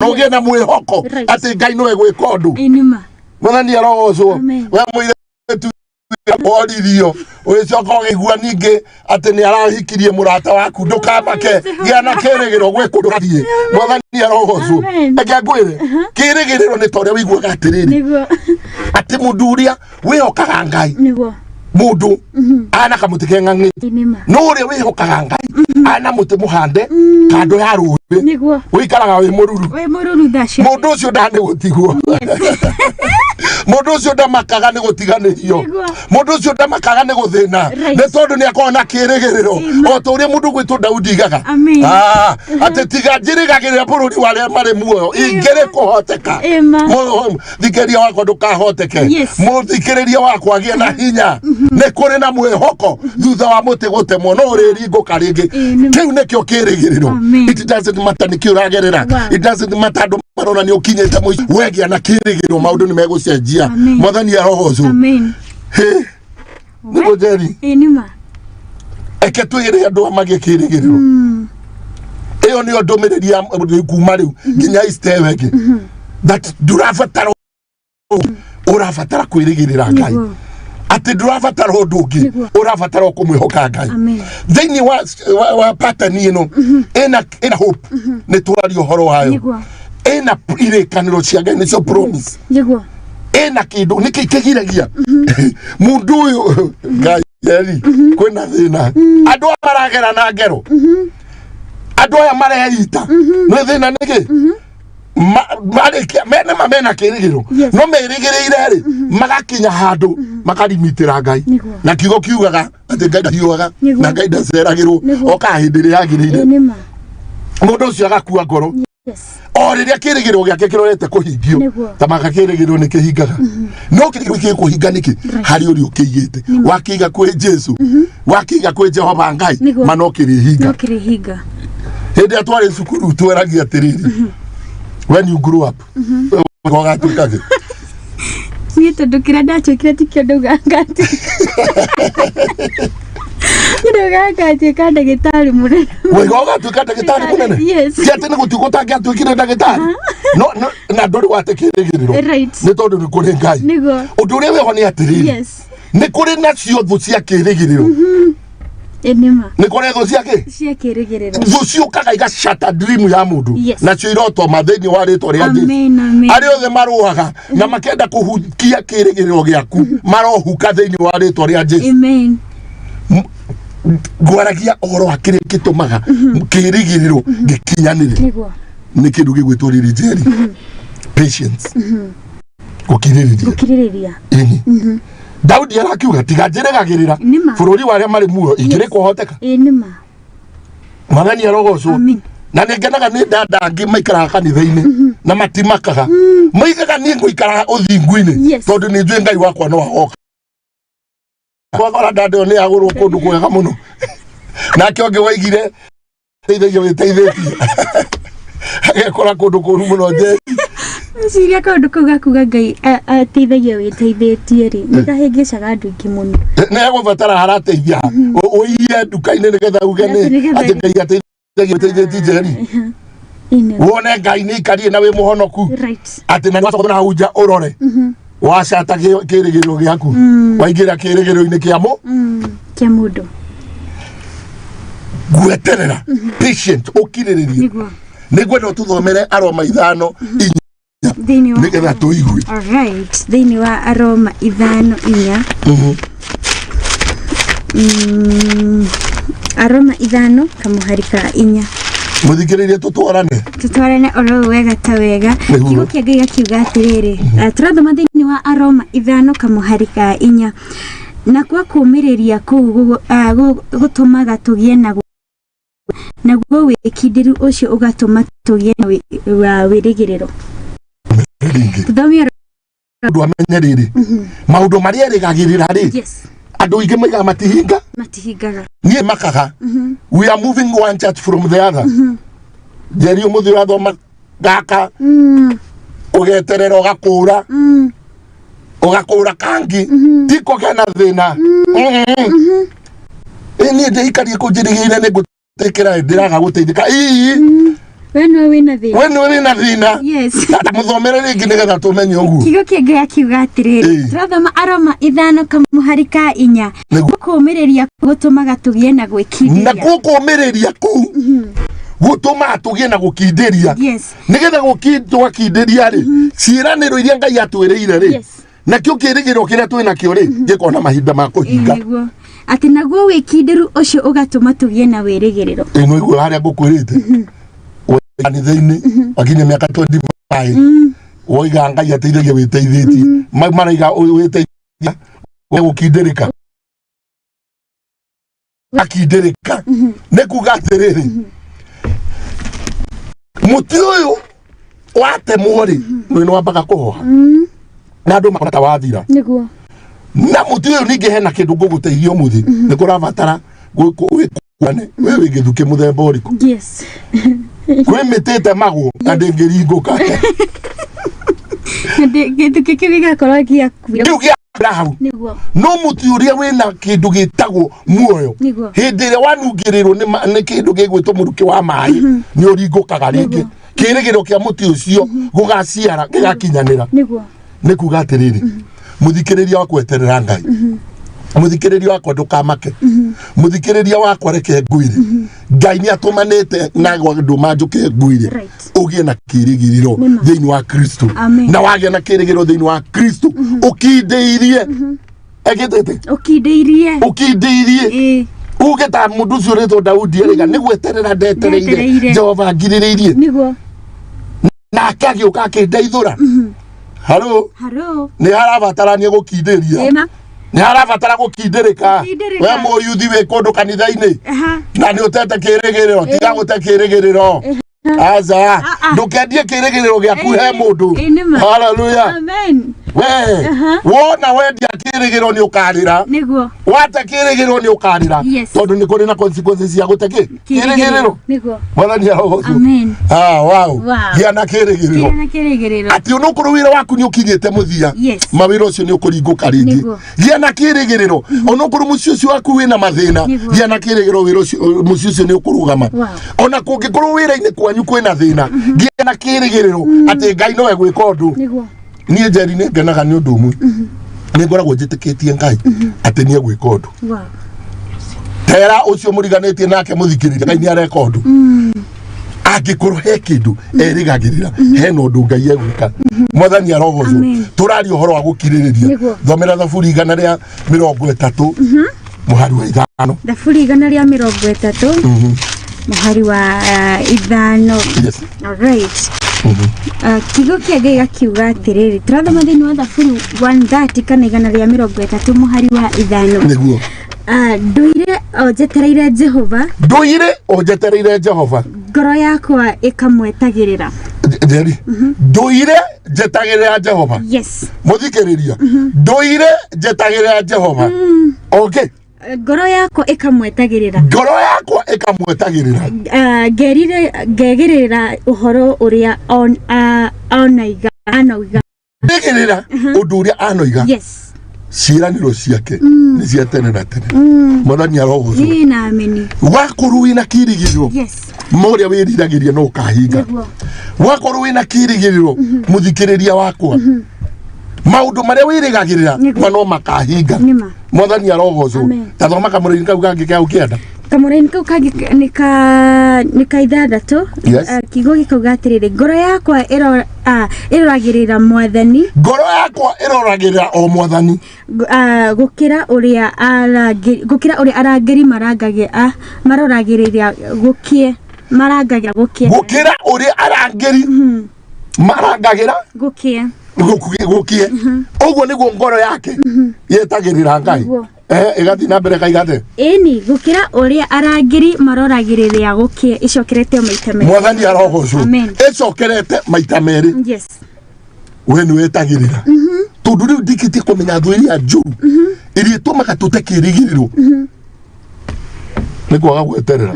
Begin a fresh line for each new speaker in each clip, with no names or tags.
Na ũgĩe na mwĩhoko atĩ Ngai nĩwe gwĩka ũndũ.
Ĩĩ nĩ ma.
Mwathani arogocwo.
Amen.
We mũirĩtu woririo ũgĩcoka ũgĩigua ningĩ atĩ nĩ arahikirie mũrata waku, ndũkamake, gĩa na kĩrĩgĩrĩro gwĩ kũndũ ũrathiĩ. Mwathani arogocwo.
Amen.
Reke ngwĩre, kĩrĩgĩrĩro nĩ ta ũrĩa ũiguaga atĩrĩrĩ, atĩ mũndũ ũrĩa wĩhokaga Ngai, mũndũ ana kamũtĩ keng'ang'ĩte,
Ĩĩ nĩ ma.
no ũrĩa wĩhokaga Ngai ana mũtĩ mũhande kando ya rũĩ, ũikaraga wĩ mũruru.
Wĩ mũruru thaa ciothe.
Mũndũ ũcio nda nĩ gũtigwo, mũndũ ũcio ndamakaga nĩ gũtiganĩrio, mũndũ ũcio ndamakaga nĩ gũthĩna, nĩ tondũ nĩ akoragwo na kĩrĩgĩrĩro, o ta ũrĩa mũndũ gwĩtwo Daudi igaga.
Amen.
Ah, atĩ tiga njĩrĩgagĩrĩra bũrũri wa arĩa marĩ muoyo ingĩrĩ kũhoteka.
Ĩma.
Mũthikĩrĩria wakwa, ndũkahoteke. Mũthikĩrĩria wakwa, agĩe na hinya, nĩ kũrĩ na mwĩhoko thutha wa mũtĩ gũtemwo, no ũrĩringũka rĩngĩ.
Ĩĩ,
Kĩu nĩkĩo kĩrĩgĩrĩro.
Amen.
It doesn't matter nĩkĩ ũragerera. It doesn't matter andũ marona nĩ ũkinyĩte mũico, wegĩa na kĩrĩgĩrĩro, maũndũ nĩ megũcenjia.
Amen.
Mwathani arogocwo.
Amen.
Hĩ, nĩguo Njeri.
Ĩĩ nĩ ma.
Eke twĩre andũ magĩe kĩrĩgĩrĩro. Ĩyo nĩyo ndũmĩrĩri ya kuma rĩu nginya Easter ĩyo ĩngĩ, that ndũrabatara, ũrabatara kwĩrĩgĩrĩra Ngai, atĩ ndũrabatara ũndũ ũngĩ, ũrabatara o kũmwĩhoka Ngai.
Amen.
Thĩinĩ wa pattern ĩno ĩna hope, nĩ twaria ũhoro wayo. Ĩna irĩkanĩro cia Ngai, nĩcio promise. Ĩna kĩndũ nĩkĩ kĩgiragia mũndũ ũyũ Ngai eri kwĩna thĩna, andũ aya maragera na ngero, andũ aya mareita nĩ thĩna nĩkĩ? Marĩkia mena ma mena kĩrĩgĩrĩro, no merĩgĩrĩire rĩ, magakinya handũ makarimitĩra Ngai. Na kiugo kiugaga atĩ Ngai ndahiũhaga, na Ngai ndaceragĩrwo, okaga hĩndĩ ĩrĩa yagĩrĩire.
Ĩĩ nĩ ma.
Mũndũ ũcio agakua ngoro o rĩrĩa kĩrĩgĩrĩro gĩake kĩrorete kũhingio, ta maka kĩrĩgĩrĩro nĩ kĩhingaga, no kĩrĩgĩrĩro gĩkũhinga nĩkĩ? Harĩ ũrĩa ũkĩigĩte, wakĩiga kwĩ Jesu, wakĩiga kwĩ Jehova Ngai, ma no kĩrĩhinga.
No kĩrĩhinga.
Hĩndĩ ĩrĩa twarĩ cukuru tweragia atĩrĩrĩ, when you grow up ũgatuĩka kĩ?
Niĩ tondũ kĩrĩa ndatuĩkire tikĩo ndauga ngatuĩka. Niĩ ndauga ngatuĩka ndagĩtarĩ mũnene.
Waiga ũgatuĩka ndagĩtarĩ mũnene?
Yes.
Ti atĩ nĩ gũtuĩka ũtangĩatuĩkire ndagĩtarĩ, no na ndũrĩ wate kĩrĩgĩrĩro, nĩ tondũ nĩ kũrĩ Ngai. Ũndũ ũrĩa wĩho nĩ atĩrĩrĩ, nĩ kũrĩ nacio thũ cia kĩrĩgĩrĩro.
Ĩĩ nĩ ma.
Nĩ kũrĩ thũ cia kĩ?
Cia kĩrĩgĩrĩro.
Thũ ciũkaga igacata dream ya mũndũ. Nacio irotoma thĩinĩ wa rĩtwa rĩa Jesu.
Amen, amen.
Arĩa othe marũaga na makenda kũhukia kĩrĩgĩrĩro gĩaku marohuka thĩinĩ wa rĩtwa rĩa Jesu.
Amen.
Ngwaragia ũhoro wa kĩrĩa gĩtũmaga kĩrĩgĩrĩro gĩkinyanĩre. Nĩ kĩndũ gĩgwĩtwo rĩrĩ, Njeri, patience, gũkirĩrĩria.
Gũkirĩrĩria.
Ĩni, Daudi arakiuga tiga njĩrĩgagĩrĩra
Nĩ ma.
bũrũri wa arĩa marĩ muoyo ingĩrĩ kũhoteka.
Ĩĩ nĩ ma.
Mwathani arogocwo.
Amen.
Na nĩ ngenaga nĩ ndanda angĩ maikaraga kanitha-inĩ na matimakaga, moigaga niĩ ngũikaraga ũthingu-inĩ, tondũ nĩ njũĩ Ngai wakwa no agoka. Wakora ndanda ĩyo nĩ yagũrwo kũndũ kwega mũno, nake ũngĩ waigire teithagia wĩteithĩtie agekora kũndũ kũru mũno, Njeri.
Ngwĩciria kaũndũ kau gakuga Ngai ateithagia wĩteithĩtie rĩ, nĩ kahĩngĩcaga andũ aingĩ mũno.
Nĩ egũbatara harateithia ũiye nduka-inĩ nĩgetha uge nĩ
Atĩ nĩgetha-
atĩ Ngai ateithagia wĩteithĩtie, Njeri.
Ĩĩ nĩ
Wone Ngai nĩ ikarie na wĩ mũhonoku, atĩ na nĩwacoka na hau nja ũrore wacata kĩrĩgĩrĩro gĩaku, waingĩra kĩrĩgĩrĩro-inĩ kĩa mũ
Kĩa mũndũ.
Gweterera, patient, ũkirĩrĩrie. Nĩngwenda ũtũthomere Aroma 5:4,
Thĩinĩ wa
nĩgetha tũigue.
Alright, thĩinĩ wa Aroma 5:4. Aroma 5 kamũhari ka 4.
Mũthikĩrĩrie, tũtwarane.
Tũtwarane oro wega ta wega. Kiugo kĩa Ngai gakiuga atĩrĩrĩ, tũrathoma thĩinĩ wa Aroma 5 kamũhari ka 4: na kwa kũũmĩrĩria kũu gũtũmaga tũgĩe na naguo wĩkindĩru ũcio ũgatũma tũgĩe na wa wĩrĩgĩrĩro.
Rĩngĩ.
Tũthome.
Mũndũ amenye rĩrĩ, maũndũ marĩa erĩgagĩrĩra rĩ, andũ aingĩ maigaga matihinga.
Matihingaga.
Niĩ makaga we are moving one church from the other. Njeri, ũmũthĩ ũrathoma gaka, ũgeterera, ũgakũra, ũgakũra kangi, ti kũgĩa na thĩna. Ĩ niĩ ndĩikarie kũ njĩrĩgĩrĩire nĩ ngũtĩkĩra, ndĩraga gũteithĩka ii.
We nĩwe wĩna thĩna.
We nĩwe wĩna thĩna.
Yes.
Mũthomere rĩngĩ nĩgetha tũmenye ũguo.
Kiugo kĩa Ngai akiuga atĩrĩrĩ, tũrathoma Aroma 5:4.
Nĩguo.
Kũũmĩrĩria gũtũmaga tũgĩe na gwĩkindĩria.
Nakuo kũũmĩrĩria kũu gũtũmaga tũgĩe na gũkindĩria.
Yes.
Nĩgetha twakindĩria rĩ, ciĩranĩro iria Ngai atwĩrĩire rĩ,
Yes.
nakĩo kĩĩrĩgĩrĩro kĩrĩa twĩ nakĩo rĩ, gĩkona mahinda ma kũhinga.
Nĩguo. Atĩ naguo wĩkindĩru ũcio ũgatũma tũgĩe na wĩrĩgĩrĩro.
Ĩ no igua harĩa ngũkwĩrĩte. Kanitha-inĩ wakinya mĩaka 25 woiga Ngai ateithagia wĩteithĩtie. Maraiga wĩteithia gũkindĩrĩka. Akindĩrĩka. Nĩ kuga atĩrĩrĩ, mũtĩ ũyũ watemwo rĩ, nĩ wambaga kũhoha na andũ makona ta wathira.
Nĩguo.
Na mũtĩ ũyũ ningĩ hena kĩndũ ngũgũteithia ũmũthĩ, nĩ kũrabatara wĩkũane we wĩ gĩthukĩ mũthemba ũrĩkũ.
Yes.
Kwĩ mĩtĩ ĩtemagwo na ndĩngĩringũka.
Gĩthukĩ kĩu gĩgakorwo gĩakuire.
Kĩu gĩakũra hau.
Nĩguo.
No mũtĩ ũrĩa wĩna kĩndũ gĩtagwo muoyo,
Nĩguo.
hĩndĩ ĩrĩa wanungĩrĩrwo nĩ kĩndũ gĩgwĩtwo mũrukĩ wa maĩ, nĩ ũringũkaga rĩngĩ. Kĩrĩgĩrĩro kĩa mũtĩ ũcio gũgaciara gĩgakinyanĩra.
Nĩguo.
Nĩ kuga atĩrĩrĩ, mũthikĩrĩria wa gweterera Ngai, mũthikĩrĩria wakwa ndũkamake, mũthikĩrĩria wakwa reke ngwĩre, Ngai nĩ atũmanĩte na ndũma njũke ngwĩre ũgĩe na kĩrĩgĩrĩro
Nĩma.
thĩinĩ wa Kristo.
Amen.
Na wagĩa na kĩrĩgĩrĩro thĩinĩ wa Kristo ũkindĩirie ekĩtĩte
Ũkindĩirie.
Ũkindĩirie.
Ĩĩ.
Uge ta mũndũ ũcio ũrĩtwo Daudi arĩga nĩ gweterera ndetereire
Ndetereire.
Jehova ngirĩrĩirie,
Nĩguo.
Nake agĩũka akĩndeithũra. Haro.
Haro.
Nĩ harabatarania gũkindĩria.
Ĩma.
Nĩ harabatara gũkindĩrĩka.
Gũkindĩrĩka.
We mũyuthi wĩ kũndũ kanitha-inĩ
Aha.
na nĩ ũtete kĩrĩgĩrĩro, tiga gũte kĩrĩgĩrĩro, aca.
Ah, ah.
Ndũkendie kĩrĩgĩrĩro gĩaku he mũndũ.
Ĩ, nĩma.
Haleluya.
Amen.
We
Aha.
wona wendia kĩrĩgĩrĩro nĩ ũkarĩra.
Nĩguo.
Wate kĩrĩgĩrĩro nĩ ũkarĩra.
Yes.
Tondũ nĩ kũrĩ na consequences cia gũte kĩ kĩrĩgĩrĩro.
Nĩguo.
Mwathani arogocwo.
Amen.
Ah, wow.
Wow.
Gĩa na kĩrĩgĩrĩro.
Gĩa na kĩrĩgĩrĩro.
Atĩ onokorwo wĩra waku nĩ ũkinyĩte mũthia,
Yes.
mawĩra ũcio nĩ ũkũringũka rĩngĩ.
Nĩguo.
Gĩa na kĩrĩgĩrĩro. Onokorwo mũciĩ ũcio waku wĩna mathĩna,
Nĩguo.
gĩa na kĩrĩgĩrĩro wĩra ũcio, mũciĩ ũcio nĩ ũkũrũgama.
Wow.
Ona kũngĩkorwo wĩra-inĩ kwanyu kwĩna thĩna, gĩa na kĩrĩgĩrĩro atĩ Ngai no egwĩka ũndũ.
Nĩguo.
Niĩ Njeri nĩ ngenaga nĩ ũndũ ũmwe, nĩ ngoragwo njĩtĩkĩtie Ngai atĩ nĩ egwĩka ũndũ.
Wow.
Tera ũcio mũriganĩtie nake, mũthikĩrĩria, Ngai nĩ areka ũndũ. Angĩkorwo he kĩndũ erĩgagĩrĩra, hena ũndũ Ngai egwĩka. Mwathani arogocwo.
Amen.
Tũraria ũhoro wa gũkirĩrĩria.
Nĩguo.
Thomera Thaburi 135:5.
Thaburi 135:5.
Yes.
Alright. Kiugo kĩa Ngai gakiuga atĩrĩrĩ, tũrathoma thĩinĩ wa Thaburi 130 kana 135:5.
Nĩguo.
Ndũire o njetereire Jehova.
Ndũire o njetereire Jehova.
Ngoro yakwa ĩkamwetagĩrĩra.
Njeri, ndũire njetagĩrĩra Jehova.
Yes.
Mũthikĩrĩria, ndũire njetagĩrĩra Jehova, okay.
Ngoro yakwa ĩkamwetagĩrĩra.
Ngoro yakwa ĩkamwetagĩrĩra.
Ngerire ngegĩrĩra ũhoro ũrĩa onaiga anauga.
Ngegĩrĩra ũndũ ũrĩa anoiga.
Yes.
Ciĩranĩro ciake nĩ cia tene na tene. Mwathani arogocwo.
Ĩĩ na ameni.
Wakorwo wĩna kĩrĩgĩrĩro,
Yes.
ma ũrĩa wĩriragĩria no ũkahinga.
Nĩguo.
Wakorwo wĩna kĩrĩgĩrĩro, mũthikĩrĩria wakwa, maũndũ marĩa wĩrĩgagĩrĩra
Nĩguo.
ma no makahinga.
Nĩma.
Mwathani arogocwo.
Amen.
Ta thoma kamũraini kau kangĩ kau kĩanda.
Kamũraini kau kangĩ nĩ ka ithathatũ.
Yes.
Kiugo gĩkauga atĩrĩrĩ, ngoro yakwa ĩroragĩrĩra mwathani.
Ngoro yakwa ĩroragĩrĩra o mwathani.
Gũkĩra ũrĩa arangĩri maroragĩrĩria gũkĩe, marangagĩra gũkĩe.
Gũkĩra ũrĩa arangĩri marangagĩra
gũkĩe.
Gũkĩe. Ũguo nĩguo ngoro yake yetagĩrĩra Ngai.
Nĩguo.
Ĩgathiĩ na mbere kaigate.
Ĩni, gũkĩra ũrĩa arangĩri maroragĩrĩria gũkĩe, ĩcokerete o maita merĩ.
Mwathani arogocwo.
Amen.
Ĩcokerete maita merĩ.
Yes.
We nĩ wetagĩrĩra, tondũ rĩu ndikĩtie kũmenya thũ iria njũru iria ĩtũmaga tũte kĩrĩgĩrĩro nĩ kwaga gweterera,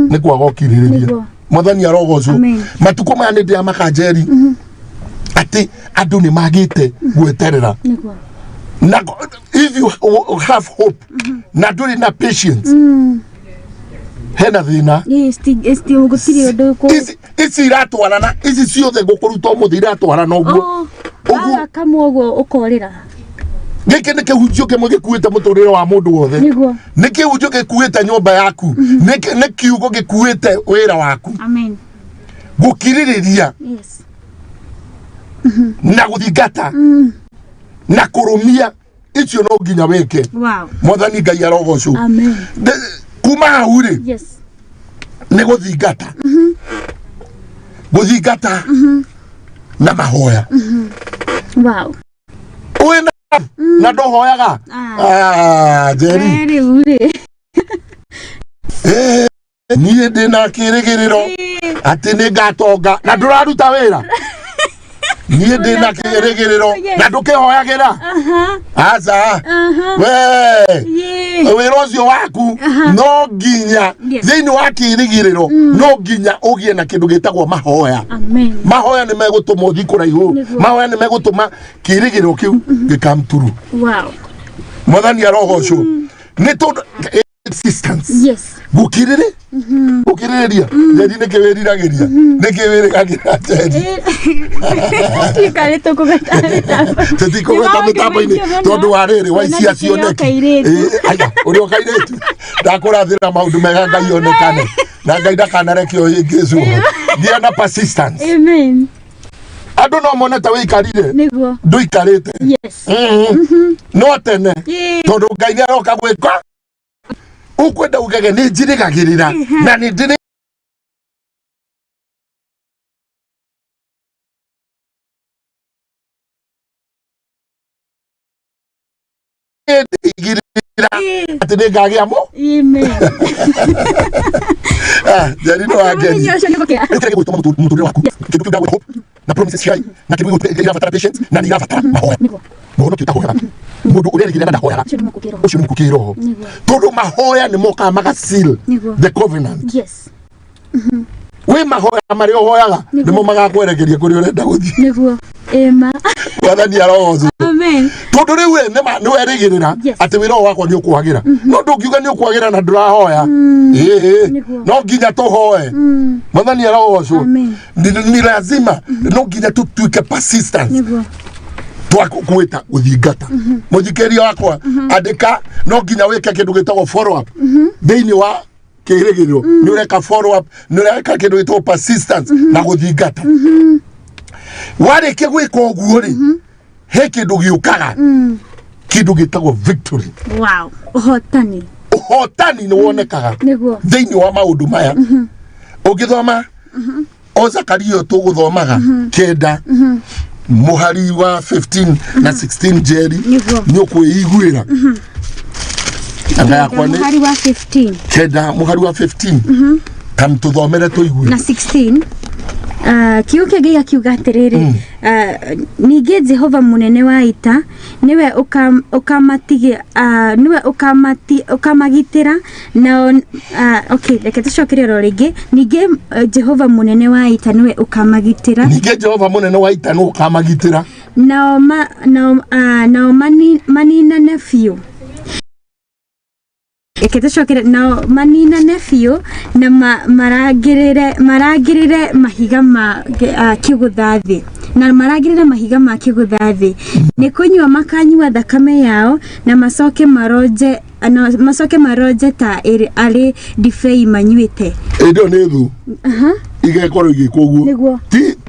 nĩ kwaga ũkirĩrĩria.
Nĩguo.
Mwathani arogocwo.
Amen.
Matukũ maya nĩ ndĩramaka Njeri atĩ andũ nĩ magĩte gweterera.
Nĩguo.
Na if you have hope na ndũrĩ na patience, hena thĩna.
Ĩĩ, gũtirĩ ũndũ
Ici Ici iratwarana, ici ciothe ngũkũruta ũmũthĩ iratwarana ũguo.
Oh,
Ũguo.
waga kamwe ũguo ũkorĩra.
Gĩkĩ nĩ kĩhunjio kĩmwe gĩkuĩte mũtũrĩre wa mũndũ wothe.
Nĩguo.
Nĩ kĩhunjio gĩkuĩte nyũmba yaku, nĩ kiugo gĩkuĩte wĩra waku.
Amen.
Gũkirĩrĩria
Yes.
na gũthingata na kũrũmia icio no nginya wĩke.
Wow.
Mwathani Ngai arogocwo.
Amen.
Kuma hau rĩ,
Yes.
nĩ gũthingata, gũthingata na mahoya.
Wow.
Wĩna na ndũhoyaga.
Ah.
Ah, Njeri.
Eh, rĩu rĩ.
Eh, niĩ ndĩ na kĩrĩgĩrĩro atĩ nĩ ngatonga na ndũraruta wĩra. Niĩ ndĩ na kĩrĩgĩrĩro na ndũkĩhoyagĩra.
Aha.
Aca.
Aha.
We
Yeah.
wĩra ũcio waku no nginya
Yes.
thĩinĩ wa kĩrĩgĩrĩro no nginya ũgĩe na kĩndũ gĩtagwo mahoya.
Amen.
Mahoya nĩ megũtũma ũthiĩ kũraihu.
Nĩguo.
Mahoya nĩ megũtũma kĩrĩgĩrĩro kĩu gĩkamturu.
Wow.
Mwathani arogocwo. Nĩ tondũ existence
Yes.
gũkirĩrĩ gũkirĩrĩria njeri nĩkĩ wĩriragĩria, nĩkĩ wĩrĩgagĩra, Njeri?
Tuikare tũkũgweta mĩtambo.
Tũtikũgweta mĩtambo-inĩ tondũ wa rĩrĩ waicia cioneki. Ĩĩ, aya ũrĩa ũkairĩtu ndakũrathĩra maũndũ mega, Ngai onekane na Ngai ndakanareke ũhĩngĩcwo. Gĩa na persistence.
Amen.
Andũ no mone ta wĩikarire.
Nĩguo.
Ndũikarĩte.
Yes.
No tene
Ĩĩ.
tondũ Ngai nĩ aroka gwĩka ũkwenda ugege nĩ njirĩgagĩrĩra na nĩ ndĩrĩ igĩrĩra atĩ nĩ ngagĩa mo.
Amen.
Ah, Njeri no wangeni.
Mũthenya ũcio nĩ gũkĩa.
Rĩu kĩrĩa gĩgũtũma mũtũrĩre waku, kĩndũ kĩu ndagwĩra, hope na promises cia Ngai, na kĩndũ gĩgũtũma irabatara patience na nĩ irabatara mahoya.
Nĩguo.
Mũhonokio ũtahoyaga, mũndũ ũrerĩgĩrĩra na ndahoyaga,
Ũcio nĩ mũkuũ kĩroho.
Ũcio nĩ mũkuũ kĩroho.
Nĩguo.
Tondũ mahoya nĩ mokaga magaseal
Nĩguo.
the covenant.
Yes.
Wĩ mahoya marĩa ũhoyaga
Nĩguo.
nĩmo magakwerekeria kũrĩa ũrenda gũthiĩ.
Nĩguo. Ĩma.
Mwathani arogocwo.
Amen.
Tondũ rĩu we nĩma nĩ werĩgĩrĩra
Yes.
atĩ wĩra ũyũ wakwa nĩ ũkwagĩra, no ndũngiuga nĩ ũkwagĩra na ndũrahoya. Ĩĩ,
Nĩguo.
no nginya tũhoe. Mwathani arogocwo.
Amen.
Ni lazima no nginya tũtuĩke persistence.
Nĩguo.
Twakwĩta gũthingata. Mũthikĩria wakwa, andĩka, no nginya wĩke kĩndũ gĩtagwo follow up thĩinĩ wa kĩrĩgĩrĩro. Nĩ ũreka follow up, nĩ ũreka kĩndũ gĩtagwo persistence na gũthingata. Warĩkia gwĩka ũguo rĩ, he kĩndũ gĩũkaga, kĩndũ gĩtagwo victory.
Wow. Ũhotani.
Ũhotani nĩ wonekaga
Nĩguo.
thĩinĩ wa maũndũ maya. Ũngĩthoma o Zakaria ũyũ tũgũthomaga 9 mũhari wa 15 na 16, Njeri,
Nĩguo.
nĩ ũkwĩiguĩra anga yakwa nĩ
Mũhari wa 15
9 mũhari wa 15, kam tũthomere tũigue.
Na 16. Kiugo kĩa Ngai akiuga atĩrĩrĩ, ningĩ Jehova mũnene wa ita nĩwe nĩwe ũkamagitĩra nao. Okay, reke tũcokere oro rĩngĩ. Ningĩ Jehova mũnene wa ita nĩwe ũkamagitĩra.
Ningĩ Jehova mũnene wa ita nĩ ũkamagitĩra.
Nao maninane biũ. Reke tũcokere. Nao maninane biũ na marangĩrĩre mahiga ma kĩgũtha thĩ, na marangĩrĩre mahiga ma kĩgũtha thĩ. Nĩ kũnyua makanyua thakame yao na macoke maronje ta arĩ ndibei manyuĩte.
Ĩndĩ ĩyo nĩ thu igekorwo igĩkwo ũguo.
Nĩguo.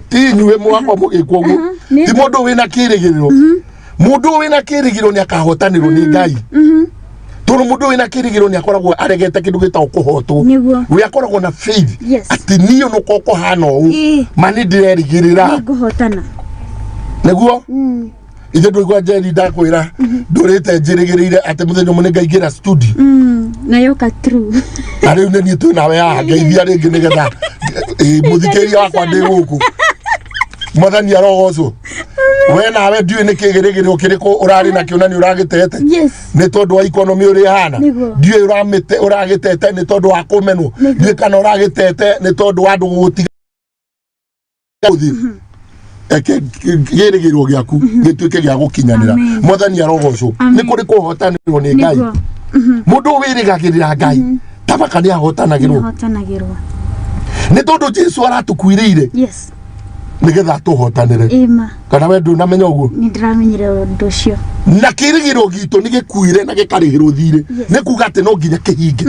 Ti inyuĩ mwakwa mũgĩkwo ũguo.
Nĩ
Ti
thũ.
mũndũ wĩna kĩrĩgĩrĩro. Mũndũ wĩna kĩrĩgĩrĩro nĩ akahotanĩrwo nĩ Ngai, tondũ mũndũ wĩna kĩrĩgĩrĩro nĩ akoragwo aregete kĩndũ gĩtagwo kũhotwo.
Nĩguo.
We akoragwo na faith atĩ niĩ nũko kũhana ũũ, ma nĩ ndĩrerĩgĩrĩra
nĩ ngũhotana.
Nĩguo ithe ndũigua, Njeri, ndakwĩra ndũrĩte njĩrĩgĩrĩire atĩ mũthenya ũmwe nĩ ngaingĩra studio.
Na yoka true.
Na rĩu nĩ niĩ twĩ nawe haha, ngeithia rĩngĩ nĩgetha mũthikĩria wakwa ndĩ gũkũ. Mwathani arogocwo. We nawe ndiũĩ nĩ kĩgĩrĩgĩrĩro kĩrĩkũ ũrarĩ nakĩo na nĩ ũragĩtete nĩ tondũ wa economy ũrĩa ĩhana.
Nĩguo.
Ndiũĩ ũragĩtete nĩ tondũ wa kũmenwo.
Nĩguo.
Ndiũĩ kana ũragĩtete nĩ tondũ wa andũ gũgũtiga gũthiĩ. Eke kĩrĩgĩrĩro gĩaku gĩtuĩke gĩa gũkinyanĩra.
Amen.
Mwathani arogocwo.
Amen.
Nĩ kũrĩ kũhotanĩrwo nĩ Ngai. Mũndũ wĩrĩgagĩrĩra Ngai tabaka nĩ ahotanagĩrwo.
Nĩhotanagĩrwo.
Nĩ tondũ Jesu aratũkuĩrĩire
Yes.
nĩgetha atũhotanĩre.
Ĩma.
Kana we ndũnamenya ũguo?
Nĩ ndĩramenyire ũndũ ũcio.
Na kĩrĩgĩrĩro gitũ nĩ gĩkuire na gĩkarĩhĩrwo thirĩ.
Yes.
Nĩ kuga atĩ no nginya kĩhinge,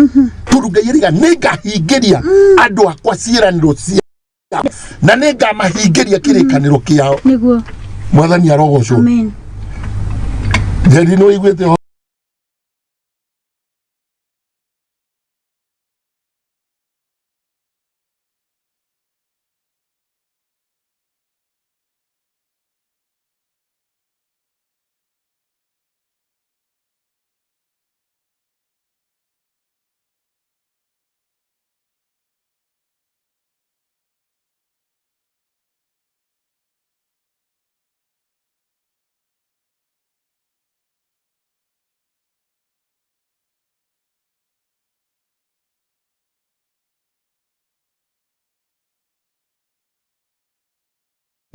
tondũ Ngai eriga nĩ ngahingĩria andũ akwa ciĩranĩro ciao na nĩ ngamahingĩria kĩrĩkanĩro kĩao.
Nĩguo.
Mwathani arogocwo.
Amen.
Njeri, nĩ ũiguĩte?